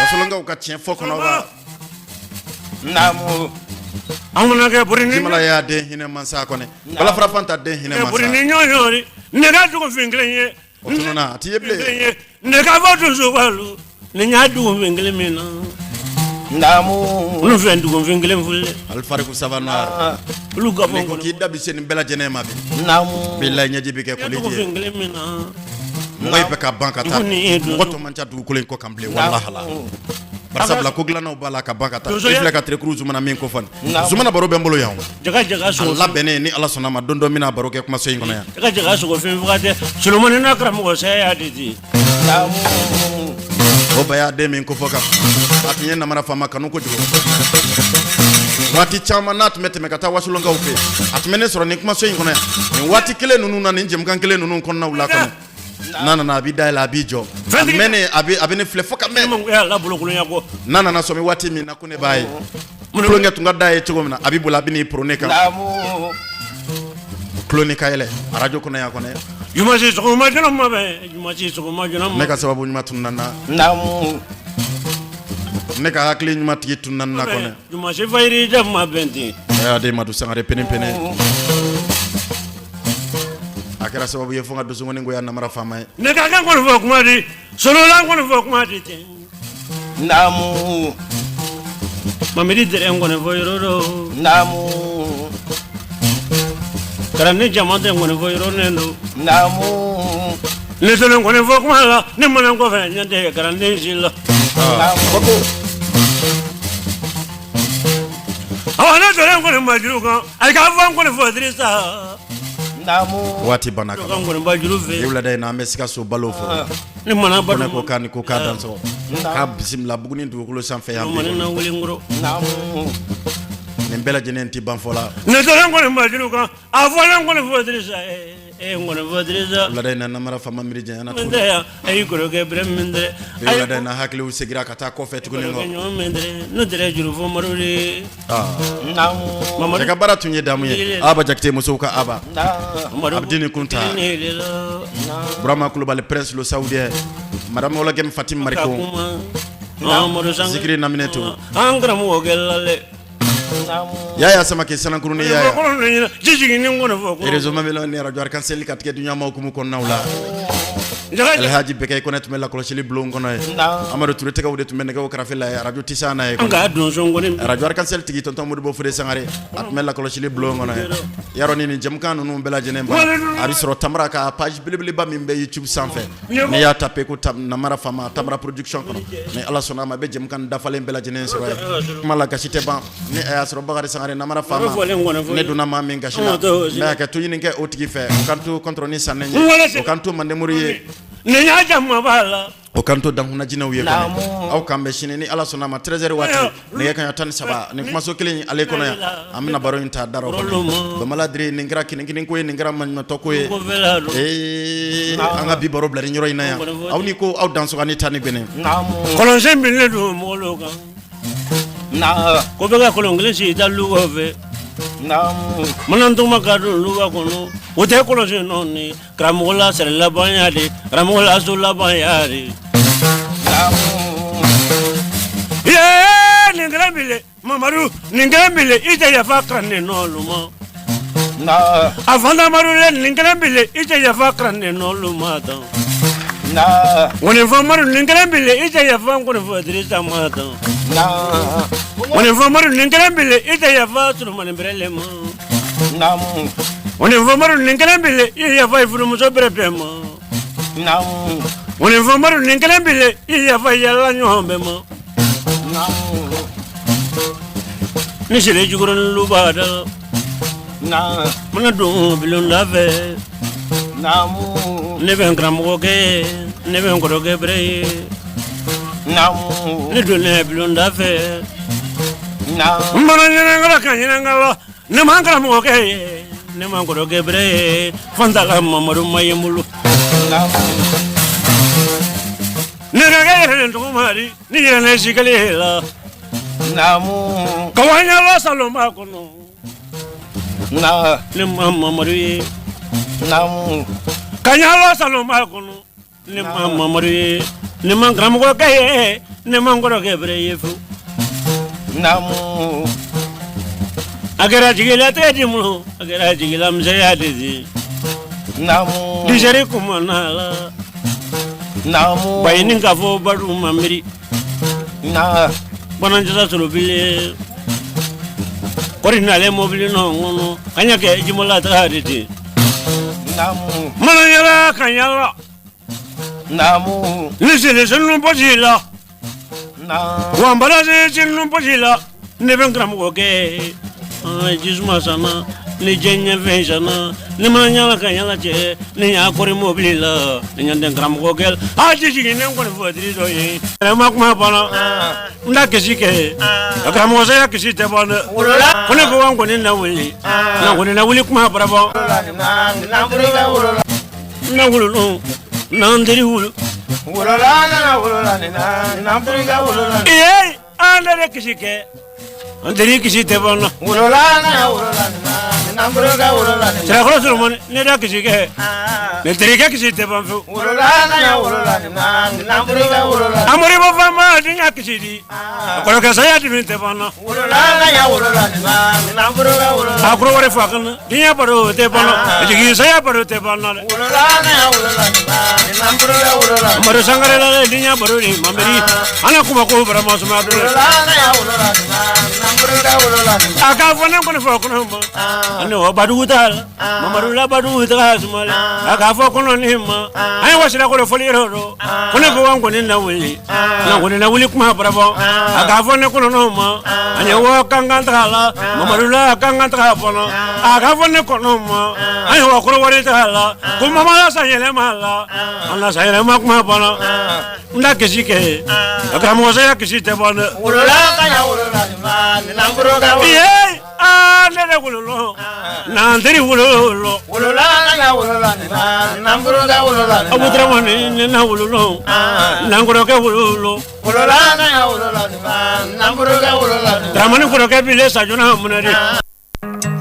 wasolonkaw ka tiɲɛ fɔ kɔnɔba. Naamu. An kana kɛ bori ni Jimala y'a den hinɛ mansa kɔnɛ, Balafara Fanta den hinɛ mansa. Bori ni ɲɔgɔn ne ka dugufin kelen ye. O tununna, a ti ye bilen. Ne ka fɔ donsobalu, ne y'a dugufin kelen min na. Naamu. Olu fɛn dugufin kelen filɛ. Alifariku saba noir. Olu ka fɔ. N'i ko k'i da bɛ se nin bɛɛ lajɛlen ma bi. Naamu. Bilayi ɲɛji bɛ kɛ koliji ye. Dugufin kelen min na. Mɔgɔ in bɛ ka ban ka taa, mɔgɔ tɔ man ca dugukolo in kɔ kan bilen walahala. Barisabula ko dilannaw b'a la ka ban ka taa. I filɛ ka Terekuru Zumana min ko fɔ nin, Zumana baro bɛ n bolo yan o. Jaga jaga sogo. A labɛnnen, ni Ala sɔnna a ma, don dɔ n bɛna baro kɛ kumaso in kɔnɔ yan. Jaga jaga sogofin faga tɛ Solomani n'a karamɔgɔ saya de di. O baya den min ko fɔ kan, a tun ye namara faama kanu kojugu. Waati caman n'a tun bɛ tɛmɛ ka taa wasolonkaw fɛ, a tun bɛ ne sɔrɔ nin kumaso in kɔnɔ yan nin waati kelen ninnu na, nin jɛmukan kelen ninnu kɔnɔnaw la kɔnɔ. N'a nana, a b'i da yɛlɛ, a b'i jɔ, a mɛnnen, a bɛ ne filɛ fo ka mɛn. N'a nana sɔmi waati min na ko ne b'a ye, tulonkɛ tun ka d'a ye cogo min na, a bɛ boli, a bɛ n'i poron ne kan. Tulon ni ka yɛlɛ arajo kɔnɔ yan kɔnɔ. Jumasi sɔgɔma joona ma bɛn jumasi sɔgɔma joona ma. Ne ka sababu ɲuman tununna n na. Naamu. Ne ka hakili ɲuman tigi tununna n na kɔnɛ. Jumasi fayiri da ma bɛn ten. Aden Madu Sangare pene pene. A kɛra sababu ye fo n ka dusukun goya namara faama ye. Ne ka kan kɔni fɔ kuma di solola kɔni fɔ kuma di ten. Naamu. Mamadi dɛrɛ kɔni fɔ yɔrɔ dɔ. Naamu. Kalanden caman tɛ kɔni fɔ yɔrɔ ne don. Naamu. Ne selen kɔni fɔ kuma la ne mana kɔfɛ ɲɛ tɛ kalanden si la. Naamu. Awa ne selen kɔni majuru kan ayi k'a fɔ n kɔni fɔ Dirisa. Naamu. Waati banna ka ban. Kɔni bajuru fɛ. Bi wulada in na an bɛ Sikaso balo fo. Ne mana Ko ne ko k'a ni ko k'a dansɔgɔ. K'a bisimila Buguni dugukolo sanfɛ yan bi. na wuli n kɔrɔ. Naamu. Nin bɛɛ lajɛlen tɛ ban fɔ la. Ne selen kɔni majuru kan a fɔlen kɔni fɔ Dirisa ee kɔni fɔ Dirisa. Wulada in na namara faama miiri janyana Min tuguni. tɛ yan a y'i kɔrɔkɛ bɛrɛ min tɛ. Bi wulada in na hakiliw seginna ka taa kɔfɛ tuguni Kɔrɔkɛ kɔ. ɲɔgɔn min tɛ n'o tɛ juru fɔ maro de. Naamu. Mamadu Cɛ ka baara tun ye damu ye. Aba Jakite musow ka Aba. Naamu. Abdini Kunta. Burama Kulubali Prince le Saoudien. Madame Olagem Fatim Mariko. Zikiri Naminɛ to. An karamɔgɔ kɛla dɛ. Naamu. Yaya Samake Sanankuruni Yaya. Kɔnɔ ɲɛna ji jiginnen kɔni fɔ. Réseau Mamelon ni radio Arc-en-Ciel ka tigɛ duɲama hukumu kɔnɔnaw la. Alhaji Bɛkɛ Kɔnɛ tun bɛ lakɔlɔsili bulon kɔnɔ ye. Naamu. Amadu Ture tɛgɛw de tun bɛ nɛgɛw karafe la ye radio Tisa n'a ye An ka donso kɔni. Radio Arc-en-Ciel tigi tonton Modibo Fode Sangare a tun bɛ lakɔlɔsili bulon kɔnɔ ye. Yarɔ ni nin jɛmukan ninnu bɛɛ lajɛlen ban a bɛ sɔrɔ Tamara ka page belebeleba min bɛ YouTube sanfɛ. N'i y'a tapé ko Namara Fama Tamara production kɔnɔ ni Ala sɔnna a ma i bɛ jɛmukan dafalen bɛɛ lajɛlen sɔrɔ yen. Kuma la gasi tɛ ban ni a y'a sɔrɔ Bakari Sangare Namara Fama ne donna maa min gasi la n bɛ hakɛto ɲini kɛ o tigi fɛ o kan to kɔntɔrɔnin sannen ye o kan to Mandemori ye. Nin y'a jamu b'a la. O kan to dankuna jinɛw ye kɔni aw k'an bɛn sini ni Ala sɔnna a ma 13h waati nɛgɛ kanɲɛ 13 nin kumaso kelen in ale kɔnɔ yan an bɛna baro in ta da rɔ kɔnɔ Bamala Dire nin kɛra kinikini ko ye nin kɛra maɲumantɔ ko ye ee an ka bi baro bila nin yɔrɔ in na yan aw ni ko aw dansɔgɔ ni ta ni gbɛnɛ Naamu. Kɔlɔnsen binnen don mɔgɔw kan. Naamu. Ko bɛ ka kɔlɔn kelen sigi da luwa fɛ. Naamu. Mana tuma ka don luwa kɔnɔ o tɛ kɔlɔsi nɔ ni karamɔgɔ la sɛrɛ laban ya de karamɔgɔ la so laban ya de. Naamu. Yee nin kɛra bile Mamadu nin kɛra bile i tɛ yafa kalanden nɔlu ma. Naamu. A fana Mamadu dɛ nin kɛra bile i tɛ yafa kalanden nɔlu ma tan. Naamu. Ŋɔni fɔ Madu nin kɛra bile i tɛ yafa ŋɔni fɔ Dirisa ma tan. Naamu. Ŋɔni fɔ Madu nin kɛra bile i tɛ yafa Surumani Bɛrɛlen ma. Naamu. Ŋɔni fɔ Madu nin kɛra bile i yafa i furumuso bɛrɛ bɛɛ ma. Naamu. Ŋɔni fɔ Madu nin kɛra bile i yafa yala ɲɔgɔn bɛɛ ma. Naamu. Ni sele jukɔrɔnin lu b'a da la. Naamu. Mana don bulonda fɛ. Naamu. Ne bɛ n karamɔgɔkɛ ye ne bɛ n kɔrɔkɛ bɛrɛ ye. Naamu. Ne donnen bulonda fɛ. Naamu. N mana ɲɛnakala ka ɲɛnakala ne ma n karamɔgɔkɛ ye ne ma n kɔrɔkɛ bɛrɛ ye fantala Mamadu ma ye n bolo. Naamu. Ne ka kɛ yɛrɛ tɔgɔ ma di ni yɛrɛ ne si kelen la. Naamu. Ka wa ɲɛla salonba kɔnɔ. Naamu. Ne ma Mamadu ye. Naamu. Ka ɲɛla salonba kɔnɔ. Ne ma Mamadu ye ne ma n karamɔgɔkɛ ye ne ma n kɔrɔkɛ bɛrɛ ye fewu. Naamu. A kɛra jigilatigɛ di mun a kɛra jigilamisɛnya de di. Naamu. Disɛri kuma na la. Naamu. Bayini k'a fɔ badu ma miiri. Naamu. Banajasa sɔrɔ bilen. Kɔri nalen mobili nɔ kɔnɔ ka ɲɛ kɛ jimala taga de ten. Naamu. Mana yala ka yala. Naamu. Ni sele senu pɔsi la. Naamu. Wa n bala se senu pɔsi la. Ne bɛ n karamɔgɔ kɛ. Jisuma sanna ni diɲɛ fɛn sanna ne mana yala ka yala cɛ ne y'a kɔri mobili la ne ɲɛ tɛ karamɔgɔ kɛ a ji jigin ne kɔni fɔ diri dɔ ye. Ɛ ma kuma banna n da kisi kɛ a karamɔgɔ saya kisi tɛ ban dɛ ko ne ko an kɔni na wuli na kɔni na wuli kuma bara bɔ na wulu n'an teri wulu. Ee an teri kisi kɛ an teri kisi tɛ ban na. Sirakɔrɔ Solomani ne da kisi kɛ ne terikɛ kisi tɛ ban fewu Amoribo faama denkɛ kisi di a kɔrɔkɛ saya dimi tɛ ban na a kɔrɔ wari fa kan na diɲɛ baro tɛ ban na jigi saya baro tɛ ban na dɛ Amadu Sangare la dɛ diɲɛ baro ni mameri an kuma ko barama suma dɛ a k'a fɔ ne kɔni fɔ kɔnɔ ma ani o badugu t'a la mamadu la badugu t'a suma a k'a fɔ kɔnɔ ni ma an ye wa Sirakɔrɔ fɔli yɔrɔ dɔn ko ne ko an kɔni na wuli na kɔni na wuli kuma barabɔ a k'a fɔ ne kɔnɔ ma ani wa kankan taga la mamadu la kankan taga fɔlɔ a k'a fɔ ne kɔnɔ ma an ye wa kɔrɔwari taga la ko mama la san yɛlɛma la an la san yɛlɛma kuma banna n da kisi kɛ a karamɔgɔ saya kisi tɛ ban dɛ ee aa ne de wolo n'an teri wolo Abuduramani ne na wolo n'an kɔrɔkɛ wolo Dramani kɔrɔkɛ bile sajona munɛ de.